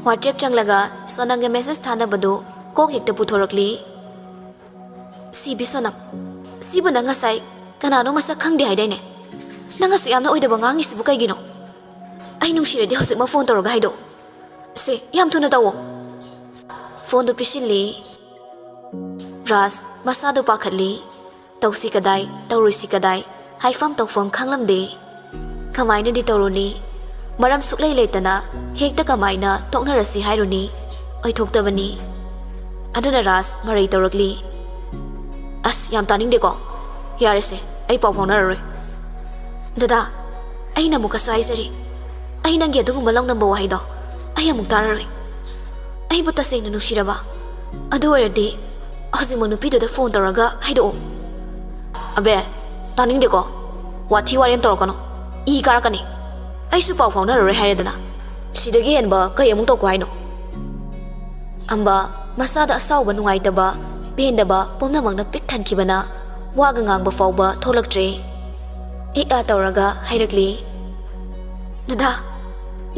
WhatsApp ꯆꯪꯂꯒ ꯁꯣꯅꯝꯒ message ꯊꯥꯅꯕꯗꯨ ꯀꯣꯛ ꯍꯦꯛꯇ ꯄꯨꯊꯣꯔꯛꯂꯤ꯫ "ꯁꯤꯕꯤ ꯁꯣꯅꯝ, ꯁꯤꯕꯨ ꯅꯪ ꯉꯁꯥꯏ ꯀꯅꯥꯅꯣ ꯃꯁꯛ ꯈꯪꯗꯦ ꯍꯥꯏꯗꯥꯏꯅꯦ? ꯅꯪ ꯑꯁꯨꯛ ꯌꯥꯝꯅ ꯑꯣꯏꯗꯕ ꯉꯥꯡꯉꯤꯁꯤꯕꯨ ꯀꯩꯒꯤꯅꯣ? ꯑꯩ ꯅꯨꯡꯁꯤꯔꯗꯤ ꯍꯧꯖꯤꯛꯃꯛ phone ꯇꯧꯔꯒ ꯍꯥꯏꯗꯣꯛꯑꯣ꯫ ꯁꯦ, ꯌꯥꯝ ꯊꯨꯅ ꯇꯧꯑꯣ꯫" Phoneꯗꯨ ꯄꯤꯁꯤꯜꯂꯤ꯫ ꯔꯥꯖ ꯃꯁꯥꯗꯨ ꯄꯥꯈꯠꯂꯤ꯫ ꯇꯧꯁꯤ ꯀꯗꯥꯏ, ꯇꯧꯔꯣꯏꯁꯤ ꯀꯗꯥꯏ, ꯍꯥꯏꯐꯝ ꯇꯧꯐꯝ ꯈꯪꯂꯝꯗꯦ꯫ ꯀꯃꯥꯏꯅꯗꯤ ꯇꯧꯔꯨꯅꯤ? ꯃꯔꯝ ꯁꯨꯛꯂꯩ ꯂꯩꯇꯅ ꯍꯦꯛꯇ ꯀꯃꯥꯏꯅ ꯇꯣꯛꯅꯔꯁꯤ ꯍꯥꯏꯔꯨꯅꯤ? ꯑꯣꯏꯊꯣꯛꯇꯕꯅꯤ꯫ ꯑꯗꯨꯅ ꯔꯥꯖ ꯃꯔꯩ ꯇꯧꯔꯛꯂꯤ꯫ "ꯑꯁ, ꯌꯥꯝ ꯇꯥꯅꯤꯡꯗꯦꯀꯣ꯫ ꯌꯥꯔꯦꯁꯦ, ꯑꯩ ꯄꯥꯎ ꯐꯥꯎꯅꯔꯔꯣꯏ꯫" "ꯗꯗꯥ, ꯑꯩꯅ ꯑꯃꯨꯛꯀꯁꯨ ꯍꯥꯏꯖꯔꯤ, ꯑꯩ ꯅꯪꯒꯤ ꯑꯗꯨꯒꯨꯝꯕ ꯂꯧꯅꯝꯕ ꯋꯥꯍꯩꯗꯣ ꯑꯩ ꯑꯃꯨꯛ ꯇꯥꯔꯔꯣꯏ꯫ ꯑꯩꯕꯨ ꯇꯁꯦꯡꯅ ꯅꯨꯡꯁꯤꯔꯕ ꯑꯗꯨ ꯑꯣꯏꯔꯗꯤ ꯍꯧꯖꯤꯛꯃꯛ ꯅꯨꯄꯤꯗꯨꯗ phone ꯇꯧꯔꯒ ꯍꯥꯏꯗꯣꯛꯑꯣ꯫" "ꯑꯕꯦ, ꯇꯥꯅꯤꯡꯗꯦꯀꯣ꯫ ꯋꯥꯊꯤ ꯋꯥꯔꯦꯝ ꯇꯧꯔꯛꯀꯅꯨ꯫ ꯏ ꯀꯥꯔꯛꯀꯅꯤ꯫ ꯑꯩꯁꯨ ꯄꯥꯎ ꯐꯥꯎꯅꯔꯔꯣꯏ ꯍꯥꯏꯔꯦꯗꯅ꯫ ꯁꯤꯗꯒꯤ ꯍꯦꯟꯕ ꯀꯩ ꯑꯃꯨꯛ ꯇꯧꯈꯣ ꯍꯥꯏꯅꯣ?" ꯑꯝꯕ ꯃꯁꯥꯗ ꯑꯁꯥꯎꯕ, ꯅꯨꯡꯉꯥꯏꯇꯕ, ꯄꯦꯟꯗꯕ ꯄꯨꯝꯅꯃꯛꯅ ꯄꯤꯛ ꯊꯟꯈꯤꯕꯅ ꯋꯥꯒ ꯉꯥꯡꯕ ꯐꯥꯎꯕ ꯊꯣꯛꯂꯛꯇ꯭ꯔꯦ꯫ ꯏꯛ ꯑ ꯇꯧꯔꯒ ꯍꯥꯏꯔꯛꯂꯤ, "ꯗꯗꯥ,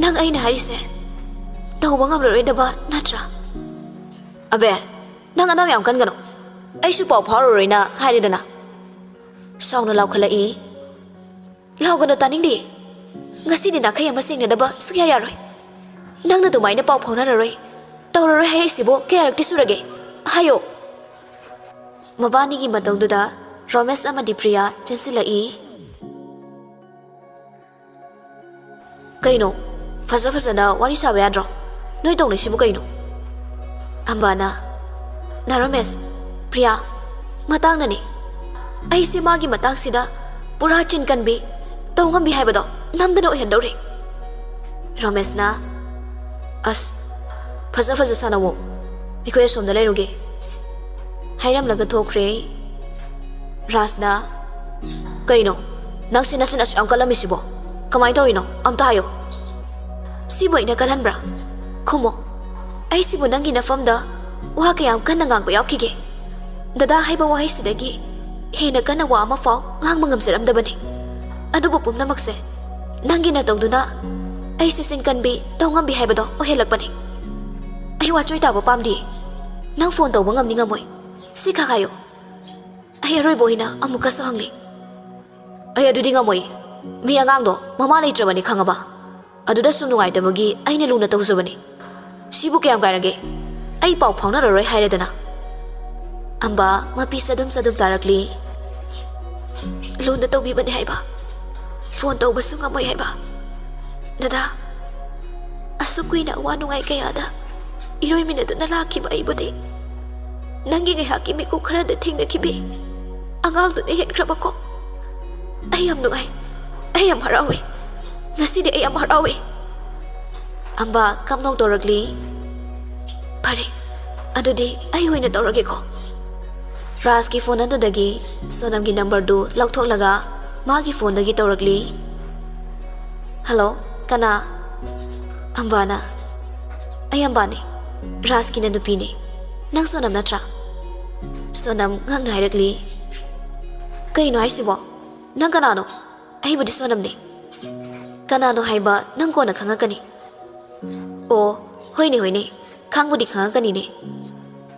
ꯅꯪ ꯑꯩꯅ ꯍꯥꯏꯔꯤꯁꯦ ꯇꯧꯕ ꯉꯝꯂꯔꯣꯏꯗꯕ ꯅꯠꯇ꯭ꯔꯥ?" "ꯑꯕꯦ, ꯅꯪ ꯑꯅꯥꯝ ꯌꯥꯝ ꯀꯟꯒꯅꯨ꯫ ꯑꯩꯁꯨ ꯄꯥꯎ ꯐꯥꯎꯔꯔꯣꯏꯅ ꯍꯥꯏꯔꯦꯗꯅ꯫" ꯁꯥꯎꯅ ꯂꯥꯎꯈꯠꯂꯛꯏ꯫ "ꯂꯥꯎꯒꯅꯨ, ꯇꯥꯅꯤꯡꯗꯦ꯫ ꯉꯁꯤꯗꯤ ꯅꯥꯈꯩ ꯑꯃ ꯁꯦꯡꯅꯗꯕ ꯁꯨꯛꯌꯥ ꯌꯥꯔꯣꯏ꯫ ꯅꯪꯅ ꯑꯗꯨꯃꯥꯏꯅ ꯄꯥꯎ ꯐꯥꯎꯅꯔꯔꯣꯏ, ꯇꯧꯔꯔꯣꯏ ꯍꯥꯏꯔꯛꯏꯁꯤꯕꯨ ꯀꯌꯥꯔꯛꯇꯤ ꯁꯨꯔꯒꯦ? ꯍꯥꯏꯌꯣ꯫" ꯃꯕꯥꯅꯤꯒꯤ ꯃꯇꯧꯗꯨꯗ ꯔꯣꯃꯦꯁ ꯑꯃꯗꯤ ꯄ꯭ꯔꯤꯌꯥ ꯆꯦꯟꯁꯤꯜꯂꯛꯏ꯫ "ꯀꯩꯅꯣ? ꯐꯖ ꯐꯖꯅ ꯋꯥꯔꯤ ꯁꯥꯕ ꯌꯥꯗ꯭ꯔꯣ? ꯅꯣꯏ ꯇꯧꯅꯩꯁꯤꯕꯨ ꯀꯩꯅꯣ?" ꯑꯝꯕꯥꯅ, "ꯅꯥ ꯔꯣꯃꯦꯁ, ꯄ꯭ꯔꯤꯌꯥ, ꯃꯇꯥꯡꯅꯅꯤ꯫ ꯑꯩꯁꯦ ꯃꯥꯒꯤ ꯃꯇꯥꯡꯁꯤꯗ ꯄꯨꯔꯥ ꯆꯤꯟ ꯀꯟꯕꯤ, ꯇꯧ ꯉꯝꯕꯤ ꯍꯥꯏꯕꯗꯣ ꯅꯝꯗꯅ ꯑꯣꯏꯍꯟꯗꯧꯔꯦ꯫" ꯔꯣꯃꯦꯁꯅ, "ꯑꯁ, ꯐꯖ ꯐꯖ ꯁꯥꯟꯅꯧꯋꯣ, ꯑꯩꯈꯣꯏ ꯑꯁꯣꯝꯗ ꯂꯩꯔꯨꯒꯦ꯫" ꯍꯥꯏꯔꯝꯂꯒ ꯊꯣꯛꯈ꯭ꯔꯦ꯫ ꯔꯥꯖꯅ, "ꯀꯩꯅꯣ? ꯅꯪꯁꯦ ꯅꯆꯤꯟ ꯑꯁꯨꯛ ꯌꯥꯝ ꯀꯜꯂꯝꯃꯤꯁꯤꯕꯣ? ꯀꯃꯥꯏꯅ ꯇꯧꯔꯤꯅꯣ? ꯑꯝꯇ ꯍꯥꯏꯌꯣ꯫" "ꯁꯤꯕꯨ ꯑꯩꯅ ꯀꯜꯍꯟꯕ꯭ꯔꯥ? ꯈꯨꯝꯃꯣ꯫ ꯑꯩꯁꯤꯕꯨ ꯅꯪꯒꯤ ꯅꯐꯝꯗ ꯋꯥ ꯀꯌꯥꯝ ꯀꯟꯅ ꯉꯥꯡꯕ ꯌꯥꯎꯈꯤꯒꯦ? ꯗꯗꯥ ꯍꯥꯏꯕ ꯋꯥꯍꯩꯁꯤꯗꯒꯤ ꯍꯦꯟꯅ ꯀꯟꯅ ꯋꯥ ꯑꯃ ꯐꯥꯎ ꯉꯥꯡꯕ ꯉꯝꯖꯔꯝꯗꯕꯅꯤ꯫ ꯑꯗꯨꯕꯨ ꯄꯨꯝꯅꯃꯛꯁꯦ ꯅꯪꯒꯤ ꯅꯇꯧꯗꯨꯅ ꯑꯩꯁꯦ ꯆꯤꯟ ꯀꯟꯕꯤ, ꯇꯧ ꯉꯝꯕꯤ ꯍꯥꯏꯕꯗꯣ ꯑꯣꯏꯍꯜꯂꯛꯄꯅꯦ꯫ ꯑꯩ ꯋꯥꯆꯣꯏ ꯇꯥꯕ ꯄꯥꯝꯗꯦ꯫ ꯅꯪ ꯐꯣꯟ ꯇꯧꯕ ꯉꯝꯅꯤ ꯉꯝꯃꯣꯏ, ꯁꯤ ꯈꯛ ꯍꯥꯏꯌꯨ꯫ ꯑꯩ ꯑꯔꯣꯏꯕ ꯑꯣꯏꯅ ꯑꯃꯨꯛꯀꯁꯨ ꯍꯪꯂꯤ꯫ ꯑꯩ ꯑꯗꯨꯗꯤ ꯉꯝꯃꯣꯏ꯫ ꯃꯤ ꯑꯉꯥꯡꯗꯣ ꯃꯃꯥ ꯂꯩꯇ꯭ꯔꯕꯅꯤ, ꯈꯪꯉꯕ? ꯑꯗꯨꯗ ꯁꯨꯝ ꯅꯨꯡꯉꯥꯏꯇꯕꯒꯤ ꯑꯩꯅ ꯂꯨꯅ ꯇꯧꯖꯕꯅꯤ꯫ ꯁꯤꯕꯨ ꯀꯌꯥꯝ ꯀꯥꯏꯔꯒꯦ? ꯑꯩ ꯄꯥꯎ ꯐꯥꯎꯅꯔꯔꯣꯏ ꯍꯥꯏꯔꯦꯗꯅ꯫ ꯑꯝꯕ ꯃꯄꯤ ꯆꯗꯨꯝ ꯆꯗꯨꯝ ꯇꯥꯔꯛꯂꯤ꯫ ꯂꯨꯅ ꯇꯧꯕꯤꯕꯅꯤ ꯍꯥꯏꯕ, ꯐꯣꯟ ꯇꯧꯕꯁꯨ ꯉꯝꯃꯣꯏ ꯍꯥꯏꯕ꯫ ꯗꯗꯥ, ꯑꯁꯨꯛ ꯀꯨꯏꯅ ꯑꯋꯥ ꯅꯨꯡꯉꯥꯏ ꯀꯌꯥꯗ ꯏꯔꯣꯏꯃꯤꯟꯅꯗꯨꯅ ꯂꯥꯛꯈꯤꯕ ꯑꯩꯕꯨꯗꯤ ꯅꯪꯒꯤ ꯉꯥꯏꯍꯥꯛꯀꯤ ꯃꯤꯀꯨꯞ ꯈꯔꯗ ꯊꯦꯡꯅꯈꯤꯕꯤ ꯑꯉꯥꯡꯗꯨꯅ ꯍꯦꯟꯈ꯭ꯔꯕꯀꯣ꯫ ꯑꯩ ꯌꯥꯝ ꯅꯨꯡꯉꯥꯏ, ꯑꯩ ꯌꯥꯝ ꯍꯔꯥꯎꯏ, ꯉꯁꯤꯗꯤ ꯑꯩ ꯌꯥꯝ ꯍꯔꯥꯎꯏ꯫ ꯑꯝꯕ ꯀꯞꯅꯧ ꯇꯧꯔꯛꯂꯤ꯫ ꯐꯔꯦ, ꯑꯗꯨꯗꯤ ꯑꯩ ꯑꯣꯏꯅ ꯇꯧꯔꯒꯦꯀꯣ꯫ ꯔꯥꯖꯀꯤ ꯐꯣꯟ ꯑꯗꯨꯗꯒꯤ ꯁꯣꯅꯝꯒꯤ ꯅꯝꯕꯔꯗꯨ ꯂꯧꯊꯣꯛꯂꯒ ꯃꯥꯒꯤ ꯐꯣꯟꯗꯒꯤ ꯇꯧꯔꯛꯂꯤ꯫ ꯍꯜꯂꯣ, ꯀꯅꯥ? ꯑꯝꯕꯥꯅ꯫ ꯑꯩ ꯑꯝꯕꯥꯅꯤ, ꯔꯥꯖꯀꯤꯅ ꯅꯨꯄꯤꯅꯤ꯫ ꯅꯪ ꯁꯣꯅꯝ ꯅꯠꯇ꯭ꯔꯥ? ꯁꯣꯅꯝ ꯉꯛꯅ ꯍꯥꯏꯔꯛꯂꯤ꯫ ꯀꯩꯅꯣ ꯍꯥꯏꯁꯤꯕꯣ? ꯅꯪ ꯀꯅꯥꯅꯣ? ꯑꯩꯕꯨꯗꯤ ꯁꯣꯅꯝꯅꯤ꯫ ꯀꯅꯥꯅꯣ ꯍꯥꯏꯕ ꯅꯪ ꯀꯣꯟꯅ ꯈꯪꯉꯛꯀꯅꯤ꯫ ꯑꯣ, ꯍꯣꯏꯅꯦ, ꯍꯣꯏꯅꯦ, ꯈꯪꯕꯨꯗꯤ ꯈꯪꯉꯛꯀꯅꯤꯅꯦ꯫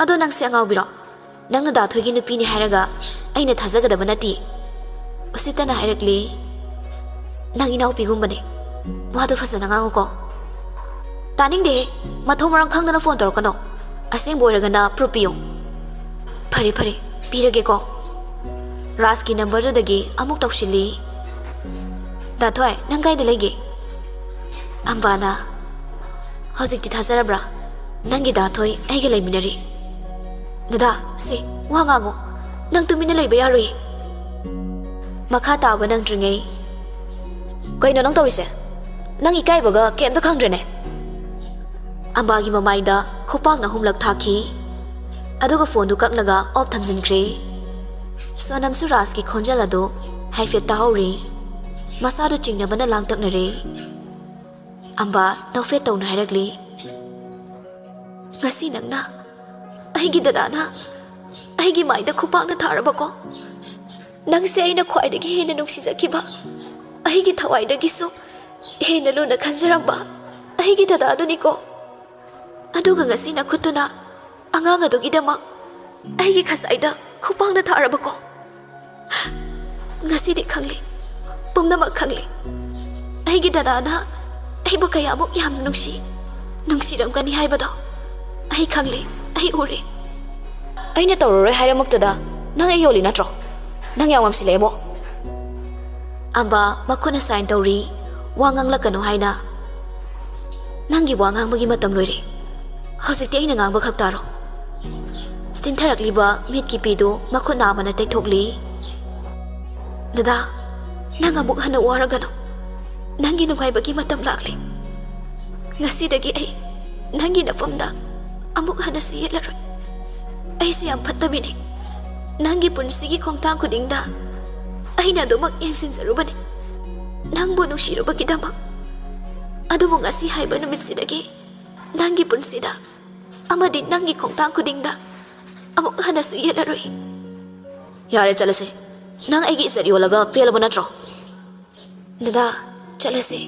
ꯑꯗꯣ ꯅꯪꯁꯦ ꯑꯉꯥꯎꯕꯤꯔꯣ? ꯅꯪꯅ ꯗꯥ ꯊꯣꯏꯒꯤ ꯅꯨꯄꯤꯅꯤ ꯍꯥꯏꯔꯒ ꯑꯩꯅ ꯊꯥꯖꯒꯗꯕ ꯅꯠꯇꯦ꯫ ꯎꯁꯤꯠꯇꯅ ꯍꯥꯏꯔꯛꯂꯤ꯫ ꯅꯪ ꯏꯅꯥꯎꯄꯤꯒꯨꯝꯕꯅꯦ꯫ ꯋꯥꯗꯣ ꯐꯖꯅ ꯉꯥꯡꯉꯨꯀꯣ꯫ ꯇꯥꯅꯤꯡꯗꯦꯍꯦ, ꯃꯊꯣꯡ ꯃꯔꯝ ꯈꯪꯗꯅ ꯐꯣꯟ ꯇꯧꯔꯛꯀꯅꯣ꯫ ꯑꯁꯦꯡꯕ ꯑꯣꯏꯔꯒꯅ ꯄ꯭ꯔꯨꯞ ꯄꯤꯌꯨ꯫ ꯐꯔꯦ, ꯐꯔꯦ, ꯄꯤꯔꯒꯦꯀꯣ꯫ ꯔꯥꯖꯀꯤ ꯅꯝꯕꯔꯗꯨꯗꯒꯤ ꯑꯃꯨꯛ ꯇꯧꯁꯤꯜꯂꯤ꯫ ꯗꯥ ꯊꯣꯏ, ꯅꯪ ꯀꯥꯏꯗ ꯂꯩꯒꯦ? ꯑꯝꯕꯥꯅ, ꯍꯧꯖꯤꯛꯇꯤ ꯊꯥꯖꯔꯕ꯭ꯔꯥ? ꯅꯪꯒꯤ ꯗꯥ ꯊꯣꯏ ꯑꯩꯒ ꯂꯩꯃꯤꯟꯅꯔꯤ꯫ ꯗꯗꯥ, ꯁꯦ, ꯋꯥ ꯉꯥꯡꯉꯣ꯫ ꯅꯪ ꯇꯨꯃꯤꯟꯅ ꯂꯩꯕ ꯌꯥꯔꯣꯏ꯫ ꯃꯈꯥ ꯇꯥꯕ ꯅꯪꯗ꯭ꯔꯤꯉꯩ꯫ ꯀꯩꯅꯣ ꯅꯪ ꯇꯧꯔꯤꯁꯦ? ꯅꯪ ꯏꯀꯥꯏꯕꯒ ꯀꯩꯝꯇ ꯈꯪꯗ꯭ꯔꯦꯅꯦ꯫ ꯑꯝꯕꯥꯒꯤ ꯃꯃꯥꯏꯗ ꯈꯨꯄꯥꯛꯅ ꯑꯍꯨꯝꯂꯛ ꯊꯥꯈꯤ, ꯑꯗꯨꯒ ꯐꯣꯟꯗꯨ ꯀꯛꯂꯒ ꯑꯣꯐ ꯊꯝꯖꯤꯟꯈ꯭ꯔꯦ꯫ ꯁꯣꯅꯝꯁꯨ ꯔꯥꯖꯀꯤ ꯈꯣꯟꯖꯦꯜ ꯑꯗꯨ ꯍꯥꯏꯐꯦꯠ ꯇꯥꯍꯧꯔꯤ꯫ ꯃꯁꯥꯗꯨ ꯆꯤꯡꯅꯕꯅ ꯂꯥꯡꯇꯛꯅꯔꯦ꯫ ꯑꯝꯕꯥ ꯅꯣꯛꯐꯦꯠ ꯇꯧꯅ ꯍꯥꯏꯔꯛꯂꯤ, "ꯉꯁꯤ ꯅꯪꯅ ꯑꯩꯒꯤ ꯗꯗꯥꯅ ꯑꯩꯒꯤ ꯃꯥꯏꯗ ꯈꯨꯄꯥꯛꯅ ꯊꯥꯔꯕꯀꯣ? ꯅꯪꯁꯦ ꯑꯩꯅ ꯈ꯭ꯋꯥꯏꯗꯒꯤ ꯍꯦꯟꯅ ꯅꯨꯡꯁꯤꯖꯈꯤꯕ, ꯑꯩꯒꯤ ꯊꯋꯥꯏꯗꯒꯤꯁꯨ ꯍꯦꯟꯅ ꯂꯨꯅ ꯈꯟꯖꯔꯝꯕ ꯑꯩꯒꯤ ꯗꯗꯥꯗꯨꯅꯤꯀꯣ꯫ ꯑꯗꯨꯒ ꯉꯁꯤ ꯅꯈꯨꯠꯇꯨꯅ ꯑꯉꯥꯡ ꯑꯗꯨꯒꯤꯗꯃꯛ ꯑꯩꯒꯤ ꯈꯖꯥꯏꯗ ꯈꯨꯄꯥꯛꯅ ꯊꯥꯔꯕꯀꯣ꯫ ꯉꯁꯤꯗꯤ ꯈꯪꯂꯦ, ꯄꯨꯝꯅꯃꯛ ꯈꯪꯂꯦ꯫ ꯑꯩꯒꯤ ꯗꯗꯥꯅ ꯑꯩꯕꯨ ꯀꯌꯥꯃꯨꯛ ꯌꯥꯝꯅ ꯅꯨꯡꯁꯤ, ꯅꯨꯡꯁꯤꯔꯝꯒꯅꯤ ꯍꯥꯏꯕꯗꯣ ꯑꯩ ꯈꯪꯂꯦ, ꯑꯩ ꯎꯔꯦ꯫ ꯑꯩꯅ ꯇꯧꯔꯔꯣꯏ ꯍꯥꯏꯔꯃꯛꯇꯗ ꯅꯪ ꯑꯩ ꯌꯣꯜꯂꯤ ꯅꯠꯇ꯭ꯔꯣ? ꯅꯪ ꯌꯥꯝ ꯉꯝꯁꯤꯜꯂꯛꯑꯦꯕꯣ꯫ ꯑꯝꯕꯥ ꯃꯈꯨꯠꯅ ꯁꯥꯏꯟ ꯇꯧꯔꯤ, ꯋꯥ ꯉꯥꯡꯂꯛꯀꯅꯨ ꯍꯥꯏꯅ꯫ ꯅꯪꯒꯤ ꯋꯥ ꯉꯥꯡꯕꯒꯤ ꯃꯇꯝ ꯂꯣꯏꯔꯦ꯫ ꯍꯧꯖꯤꯛꯇꯤ ꯑꯩꯅ ꯉꯥꯡꯕ ꯈꯛ ꯇꯥꯔꯣ꯫ ꯆꯤꯟꯊꯔꯛꯂꯤꯕ ꯃꯤꯠꯀꯤ ꯄꯤꯗꯨ ꯃꯈꯨꯠ ꯅꯥꯝꯃꯅ ꯇꯩꯊꯣꯛꯂꯤ꯫ ꯗꯗꯥ, ꯅꯪ ꯑꯃꯨꯛ ꯍꯟꯅ ꯋꯥꯔꯒꯅꯨ꯫ ꯅꯪꯒꯤ ꯅꯨꯡꯉꯥꯏꯕꯒꯤ ꯃꯇꯝ ꯂꯥꯛꯂꯦ꯫ ꯉꯁꯤꯗꯒꯤ ꯑꯩ ꯅꯪꯒꯤ ꯅꯐꯝꯗ ꯑꯃꯨꯛ ꯍꯟꯅꯁꯨ ꯌꯦꯠꯂꯔꯣꯏ꯫ ꯑꯩꯁꯦ ꯌꯥꯝ ꯐꯠꯇꯕꯤꯅꯤ꯫ ꯅꯪꯒꯤ ꯄꯨꯟꯁꯤꯒꯤ ꯈꯣꯡꯊꯥꯡ ꯈꯨꯗꯤꯡꯗ ꯑꯩꯅ ꯑꯗꯨꯃꯛ ꯌꯦꯡꯁꯤꯟꯖꯔꯨꯕꯅꯤ꯫ ꯅꯪꯕꯨ ꯅꯨꯡꯁꯤꯔꯨꯕꯒꯤꯗꯃꯛ꯫ ꯑꯗꯨꯕꯨ ꯉꯁꯤ ꯍꯥꯏꯕ ꯅꯨꯃꯤꯠꯁꯤꯗꯒꯤ ꯅꯪꯒꯤ ꯄꯨꯟꯁꯤꯗ ꯑꯃꯗꯤ ꯅꯪꯒꯤ ꯈꯣꯡꯊꯥꯡ ꯈꯨꯗꯤꯡꯗ ꯑꯃꯨꯛ ꯍꯟꯅꯁꯨ ꯌꯦꯠꯂꯔꯣꯏ꯫ ꯌꯥꯔꯦ, ꯆꯠꯂꯁꯦ꯫ ꯅꯪ ꯑꯩꯒꯤ ꯏꯖꯠ ꯌꯣꯜꯂꯒ ꯄꯦꯜꯂꯕ ꯅꯠꯇ꯭ꯔꯣ? ꯗꯗꯥ, ꯆꯠꯂꯁꯦ꯫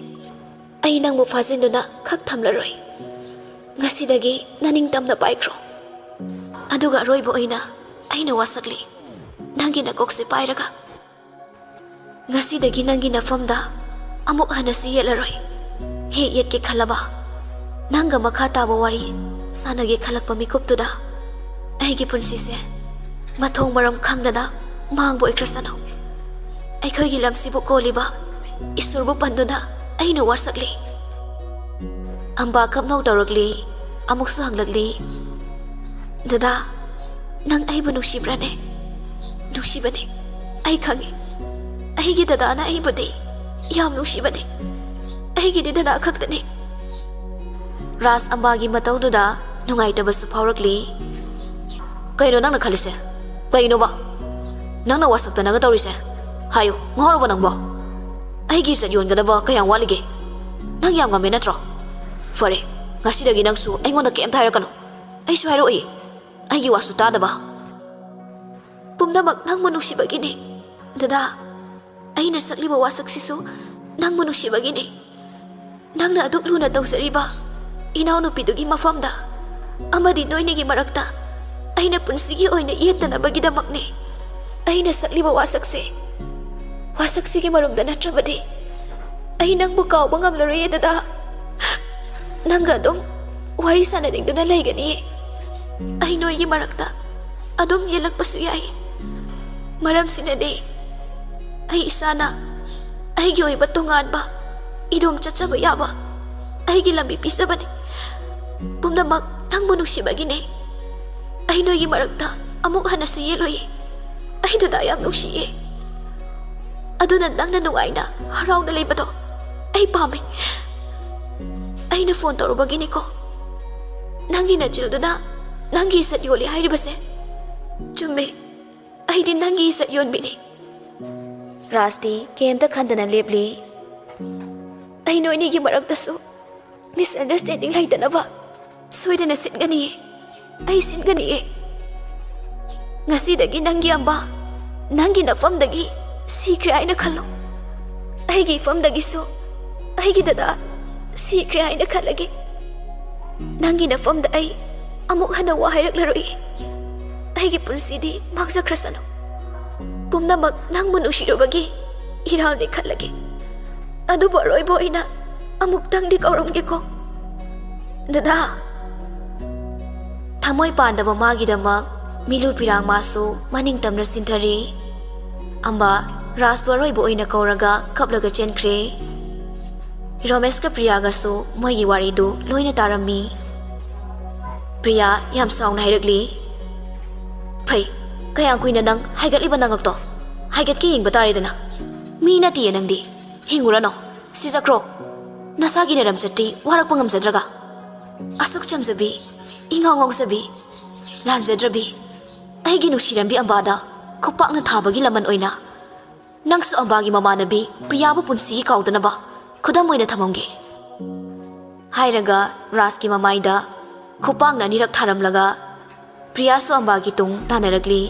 ꯑꯩ ꯅꯪꯕꯨ ꯐꯥꯖꯤꯟꯗꯨꯅ ꯈꯛ ꯊꯝꯂꯔꯣꯏ꯫ ꯉꯁꯤꯗꯒꯤ ꯅꯅꯤꯡꯇꯝꯅ ꯄꯥꯏꯈ꯭ꯔꯣ꯫ ꯑꯗꯨꯒ ꯑꯔꯣꯏꯕ ꯑꯣꯏꯅ ꯑꯩꯅ ꯋꯥꯁꯛꯂꯤ꯫ ꯅꯪꯒꯤ ꯅꯀꯣꯛꯁꯦ ꯄꯥꯏꯔꯒ ꯉꯁꯤꯗꯒꯤ ꯅꯪꯒꯤ ꯅꯐꯝꯗ ꯑꯃꯨꯛ ꯍꯟꯅꯁꯨ ꯌꯦꯠꯂꯔꯣꯏ꯫ ꯍꯦꯛ ꯌꯦꯠꯀꯦ ꯈꯜꯂꯕ, ꯅꯪꯒ ꯃꯈꯥ ꯇꯥꯕ ꯋꯥꯔꯤ ꯁꯥꯟꯅꯒꯦ ꯈꯜꯂꯛꯄ ꯃꯤꯀꯨꯞꯇꯨꯗ ꯑꯩꯒꯤ ꯄꯨꯟꯁꯤꯁꯦ ꯃꯊꯣꯡ ꯃꯔꯝ ꯈꯪꯗꯅ ꯃꯥꯡꯕ ꯑꯣꯏꯈ꯭ꯔꯁꯅꯨ꯫ ꯑꯩꯈꯣꯏꯒꯤ ꯂꯝꯁꯤꯕꯨ ꯀꯣꯜꯂꯤꯕ ꯏꯁꯣꯔꯕꯨ ꯄꯟꯗꯨꯅ ꯑꯩꯅ ꯋꯥꯁꯛꯂꯤ꯫ ꯑꯝꯕꯥ ꯀꯞꯅꯧ ꯇꯧꯔꯛꯂꯤ꯫ ꯑꯃꯨꯛꯁꯨ ꯍꯪꯂꯛꯂꯤ, "ꯗꯗꯥ, ꯅꯪ ꯑꯩꯕꯨ ꯅꯨꯡꯁꯤꯕ꯭ꯔꯥꯅꯦ?" "ꯅꯨꯡꯁꯤꯕꯅꯦ꯫ ꯑꯩ ꯈꯪꯉꯤ꯫ ꯑꯩꯒꯤ ꯗꯗꯥꯅ ꯑꯩꯕꯨꯗꯤ ꯌꯥꯝ ꯅꯨꯡꯁꯤꯕꯅꯦ꯫ ꯑꯩꯒꯤꯗꯤ ꯗꯗꯥ ꯈꯛꯇꯅꯦ꯫" ꯔꯥꯖ ꯑꯝꯕꯥꯒꯤ ꯃꯇꯧꯗꯨꯗ ꯅꯨꯡꯉꯥꯏꯇꯕꯁꯨ ꯐꯥꯎꯔꯛꯂꯤ꯫ "ꯀꯩꯅꯣ ꯅꯪꯅ ꯈꯜꯂꯤꯁꯦ? ꯀꯩꯅꯣꯕ? ꯅꯪꯅ ꯋꯥꯁꯛꯇꯅꯒ ꯇꯧꯔꯤꯁꯦ? ꯍꯥꯏꯌꯨ, ꯉꯥꯎꯔꯕꯣ ꯅꯪꯕꯣ? ꯑꯩꯒꯤ ꯏꯖꯠ ꯌꯣꯟꯒꯗꯕ ꯀꯌꯥꯝ ꯋꯥꯠꯂꯤꯒꯦ? ꯅꯪ ꯌꯥꯝ ꯉꯝꯃꯦ ꯅꯠꯇ꯭ꯔꯣ? ꯐꯔꯦ, ꯉꯁꯤꯗꯒꯤ ꯅꯪꯁꯨ ꯑꯩꯉꯣꯟꯗ ꯀꯩꯝꯇ ꯍꯥꯏꯔꯛꯀꯅꯨ꯫ ꯑꯩꯁꯨ ꯍꯥꯏꯔꯛꯑꯣꯏ꯫ ꯑꯩꯒꯤ ꯋꯥꯁꯨ ꯇꯥꯗꯕ꯫" "ꯄꯨꯝꯅꯃꯛ ꯅꯪꯕꯨ ꯅꯨꯡꯁꯤꯕꯒꯤꯅꯦ, ꯗꯗꯥ꯫ ꯑꯩꯅ ꯁꯛꯂꯤꯕ ꯋꯥꯁꯛꯁꯤꯁꯨ ꯅꯪꯕꯨ ꯅꯨꯡꯁꯤꯕꯒꯤꯅꯦ꯫ ꯅꯪꯅ ꯑꯗꯨꯛ ꯂꯨꯅ ꯇꯧꯖꯔꯤꯕ ꯏꯅꯥꯎꯅꯨꯄꯤꯗꯨꯒꯤ ꯃꯐꯝꯗ ꯑꯃꯗꯤ ꯅꯣꯏꯅꯤꯒꯤ ꯃꯔꯛꯇ ꯑꯩꯅ ꯄꯨꯟꯁꯤꯒꯤ ꯑꯣꯏꯅ ꯌꯦꯠꯇꯅꯕꯒꯤꯗꯃꯛꯅꯦ ꯑꯩꯅ ꯁꯛꯂꯤꯕ ꯋꯥꯁꯛꯁꯦ꯫ ꯋꯥꯁꯛꯁꯤꯒꯤ ꯃꯔꯨꯝꯗ ꯅꯠꯇ꯭ꯔꯕꯗꯤ ꯑꯩ ꯅꯪꯕꯨ ꯀꯥꯎꯕ ꯉꯝꯂꯔꯣꯏꯌꯦ ꯗꯗꯥ꯫ ꯅꯪꯒ ꯑꯗꯨꯝ ꯋꯥꯔꯤ ꯁꯥꯟꯅꯅꯤꯡꯗꯨꯅ ꯂꯩꯒꯅꯤꯌꯦ꯫ ꯑꯩ ꯅꯣꯏꯒꯤ ꯃꯔꯛꯇ ꯑꯗꯨꯝ ꯌꯦꯜꯂꯛꯄꯁꯨ ꯌꯥꯏ꯫ ꯃꯔꯝꯁꯤꯅꯅꯦ ꯑꯩ ꯏꯁꯥꯅ ꯑꯩꯒꯤ ꯑꯣꯏꯕ ꯇꯣꯉꯥꯟꯕ ꯏꯗꯣꯝ ꯆꯠꯆꯕ ꯌꯥꯕ ꯑꯩꯒꯤ ꯂꯝꯕꯤ ꯄꯤꯖꯕꯅꯤ꯫ ꯄꯨꯝꯅꯃꯛ ꯅꯪꯕꯨ ꯅꯨꯡꯁꯤꯕꯒꯤꯅꯦ꯫ ꯑꯩ ꯅꯣꯏꯒꯤ ꯃꯔꯛꯇ ꯑꯃꯨꯛ ꯍꯟꯅꯁꯨ ꯌꯦꯜꯂꯣꯏꯌꯦ꯫ ꯑꯩ ꯗꯗꯥ ꯌꯥꯝ ꯅꯨꯡꯁꯤꯌꯦ꯫ ꯑꯗꯨꯅ ꯅꯪꯅ ꯅꯨꯡꯉꯥꯏꯅ ꯍꯔꯥꯎꯅ ꯂꯩꯕꯗꯣ ꯑꯩ ꯄꯥꯝꯃꯦ꯫ ꯑꯩꯅ ꯐꯣꯟ ꯇꯧꯔꯨꯕꯒꯤꯅꯤꯀꯣ ꯅꯪꯒꯤ ꯅꯆꯤꯜꯗꯨꯅ ꯅꯪꯒꯤ ꯏꯖꯠ ꯌꯣꯜꯂꯤ ꯍꯥꯏꯔꯤꯕꯁꯦ꯫ ꯆꯨꯝꯃꯦ, ꯑꯩꯗꯤ ꯅꯪꯒꯤ ꯏꯖꯠ ꯌꯣꯟꯕꯤꯅꯤ꯫ ꯔꯥꯖꯇꯤ ꯀꯩꯝꯇ ꯈꯟꯗꯅ ꯂꯦꯞꯂꯤ꯫ ꯑꯩ ꯅꯣꯏꯅꯤꯒꯤ ꯃꯔꯛꯇꯁꯨ ꯃꯤꯁꯑꯟꯗꯔꯁꯇꯦꯟꯗꯤꯡ ꯂꯩꯇꯅꯕ ꯁꯣꯏꯗꯅ ꯁꯤꯟꯒꯅꯤꯌꯦ꯫ ꯑꯩ ꯁꯤꯟꯒꯅꯤꯌꯦ꯫ ꯉꯁꯤꯗꯒꯤ ꯅꯪꯒꯤ ꯑꯝꯕꯥ ꯅꯪꯒꯤ ꯅꯐꯝꯗꯒꯤ ꯁꯤꯈ꯭ꯔꯦ ꯍꯥꯏꯅ ꯈꯜꯂꯣ꯫ ꯑꯩꯒꯤ ꯏꯐꯝꯗꯒꯤꯁꯨ ꯑꯩꯒꯤ ꯗꯗꯥ ꯁꯤꯈ꯭ꯔꯦ ꯍꯥꯏꯅ ꯈꯜꯂꯒꯦ꯫ ꯅꯪꯒꯤ ꯅꯐꯝꯗ ꯑꯩ ꯑꯃꯨꯛ ꯍꯟꯅ ꯋꯥ ꯍꯥꯏꯔꯛꯂꯔꯣꯏ꯫ ꯑꯩꯒꯤ ꯄꯨꯟꯁꯤꯗꯤ ꯃꯥꯡꯖꯈ꯭ꯔꯁꯅꯨ꯫ ꯄꯨꯝꯅꯃꯛ ꯅꯪꯕꯨ ꯅꯨꯡꯁꯤꯔꯨꯕꯒꯤ ꯏꯔꯥꯜꯅꯤ ꯈꯜꯂꯒꯦ꯫ ꯑꯗꯨꯕꯨ ꯑꯔꯣꯏꯕ ꯑꯣꯏꯅ ꯑꯃꯨꯛꯇꯪꯗꯤ ꯀꯧꯔꯝꯒꯦꯀꯣ, ꯗꯗꯥ꯫ ꯊꯃꯣꯏ ꯄꯥꯟꯗꯕ ꯃꯥꯒꯤꯗꯃꯛ ꯃꯤꯂꯨ ꯄꯤꯔꯥꯡ ꯃꯥꯁꯨ ꯃꯅꯤꯡ ꯇꯝꯅ ꯆꯤꯟꯊꯔꯤ꯫ ꯑꯝꯕꯥ ꯔꯥꯖꯄꯨ ꯑꯔꯣꯏꯕ ꯑꯣꯏꯅ ꯀꯧꯔꯒ ꯀꯞꯂꯒ ꯆꯦꯟꯈ꯭ꯔꯦ꯫ ꯔꯣꯃꯦꯁꯀ ꯄ꯭ꯔꯤꯌꯥꯒꯁꯨ ꯃꯣꯏꯒꯤ ꯋꯥꯔꯤꯗꯨ ꯂꯣꯏꯅ ꯇꯥꯔꯝꯃꯤ꯫ ꯄ꯭ꯔꯤꯌꯥ ꯌꯥꯝ ꯁꯥꯎꯅ ꯍꯥꯏꯔꯛꯂꯤ, "ꯐꯩ, ꯀꯌꯥꯝ ꯀꯨꯏꯅ ꯅꯪ ꯍꯥꯏꯒꯠꯂꯤꯕ ꯅꯉꯛꯇꯣ? ꯍꯥꯏꯒꯠꯀꯦ ꯌꯦꯡꯕ ꯇꯥꯔꯦꯗꯅ꯫ ꯃꯤ ꯅꯠꯇꯤꯌꯦ ꯅꯪꯗꯤ꯫ ꯍꯤꯡꯉꯨꯔꯅꯣ, ꯁꯤꯖꯈ꯭ꯔꯣ꯫ ꯅꯁꯥꯒꯤ ꯅꯔꯝꯆꯠꯇꯤ ꯋꯥꯔꯛꯄ ꯉꯝꯖꯗ꯭ꯔꯒ꯫ ꯑꯁꯨꯛ ꯆꯝꯖꯕꯤ, ꯏꯉꯥꯎ ꯉꯥꯎꯖꯕꯤ, ꯂꯥꯟꯖꯗ꯭ꯔꯕꯤ, ꯑꯩꯒꯤ ꯅꯨꯡꯁꯤꯔꯝꯕꯤ ꯑꯝꯕꯥꯗ ꯈꯨꯄꯥꯛꯅ ꯊꯥꯕꯒꯤ ꯂꯃꯟ ꯑꯣꯏꯅ ꯅꯪꯁꯨ ꯑꯝꯕꯥꯒꯤ ꯃꯃꯥꯟꯅꯕꯤ ꯄ꯭ꯔꯤꯌꯥꯕꯨ ꯄꯨꯟꯁꯤꯒꯤ ꯀꯥꯎꯗꯅꯕ ꯈꯨꯗꯝ ꯑꯣꯏꯅ ꯊꯝꯃꯝꯒꯦ," ꯍꯥꯏꯔꯒ ꯔꯥꯖꯀꯤ ꯃꯃꯥꯏꯗ ꯈꯨꯄꯥꯛꯅ ꯑꯅꯤꯔꯛ ꯊꯥꯔꯝꯂꯒ ꯄ꯭ꯔꯤꯌꯥꯁꯨ ꯑꯝꯕꯥꯒꯤ ꯇꯨꯡ ꯇꯥꯟꯅꯔꯛꯂꯤ꯫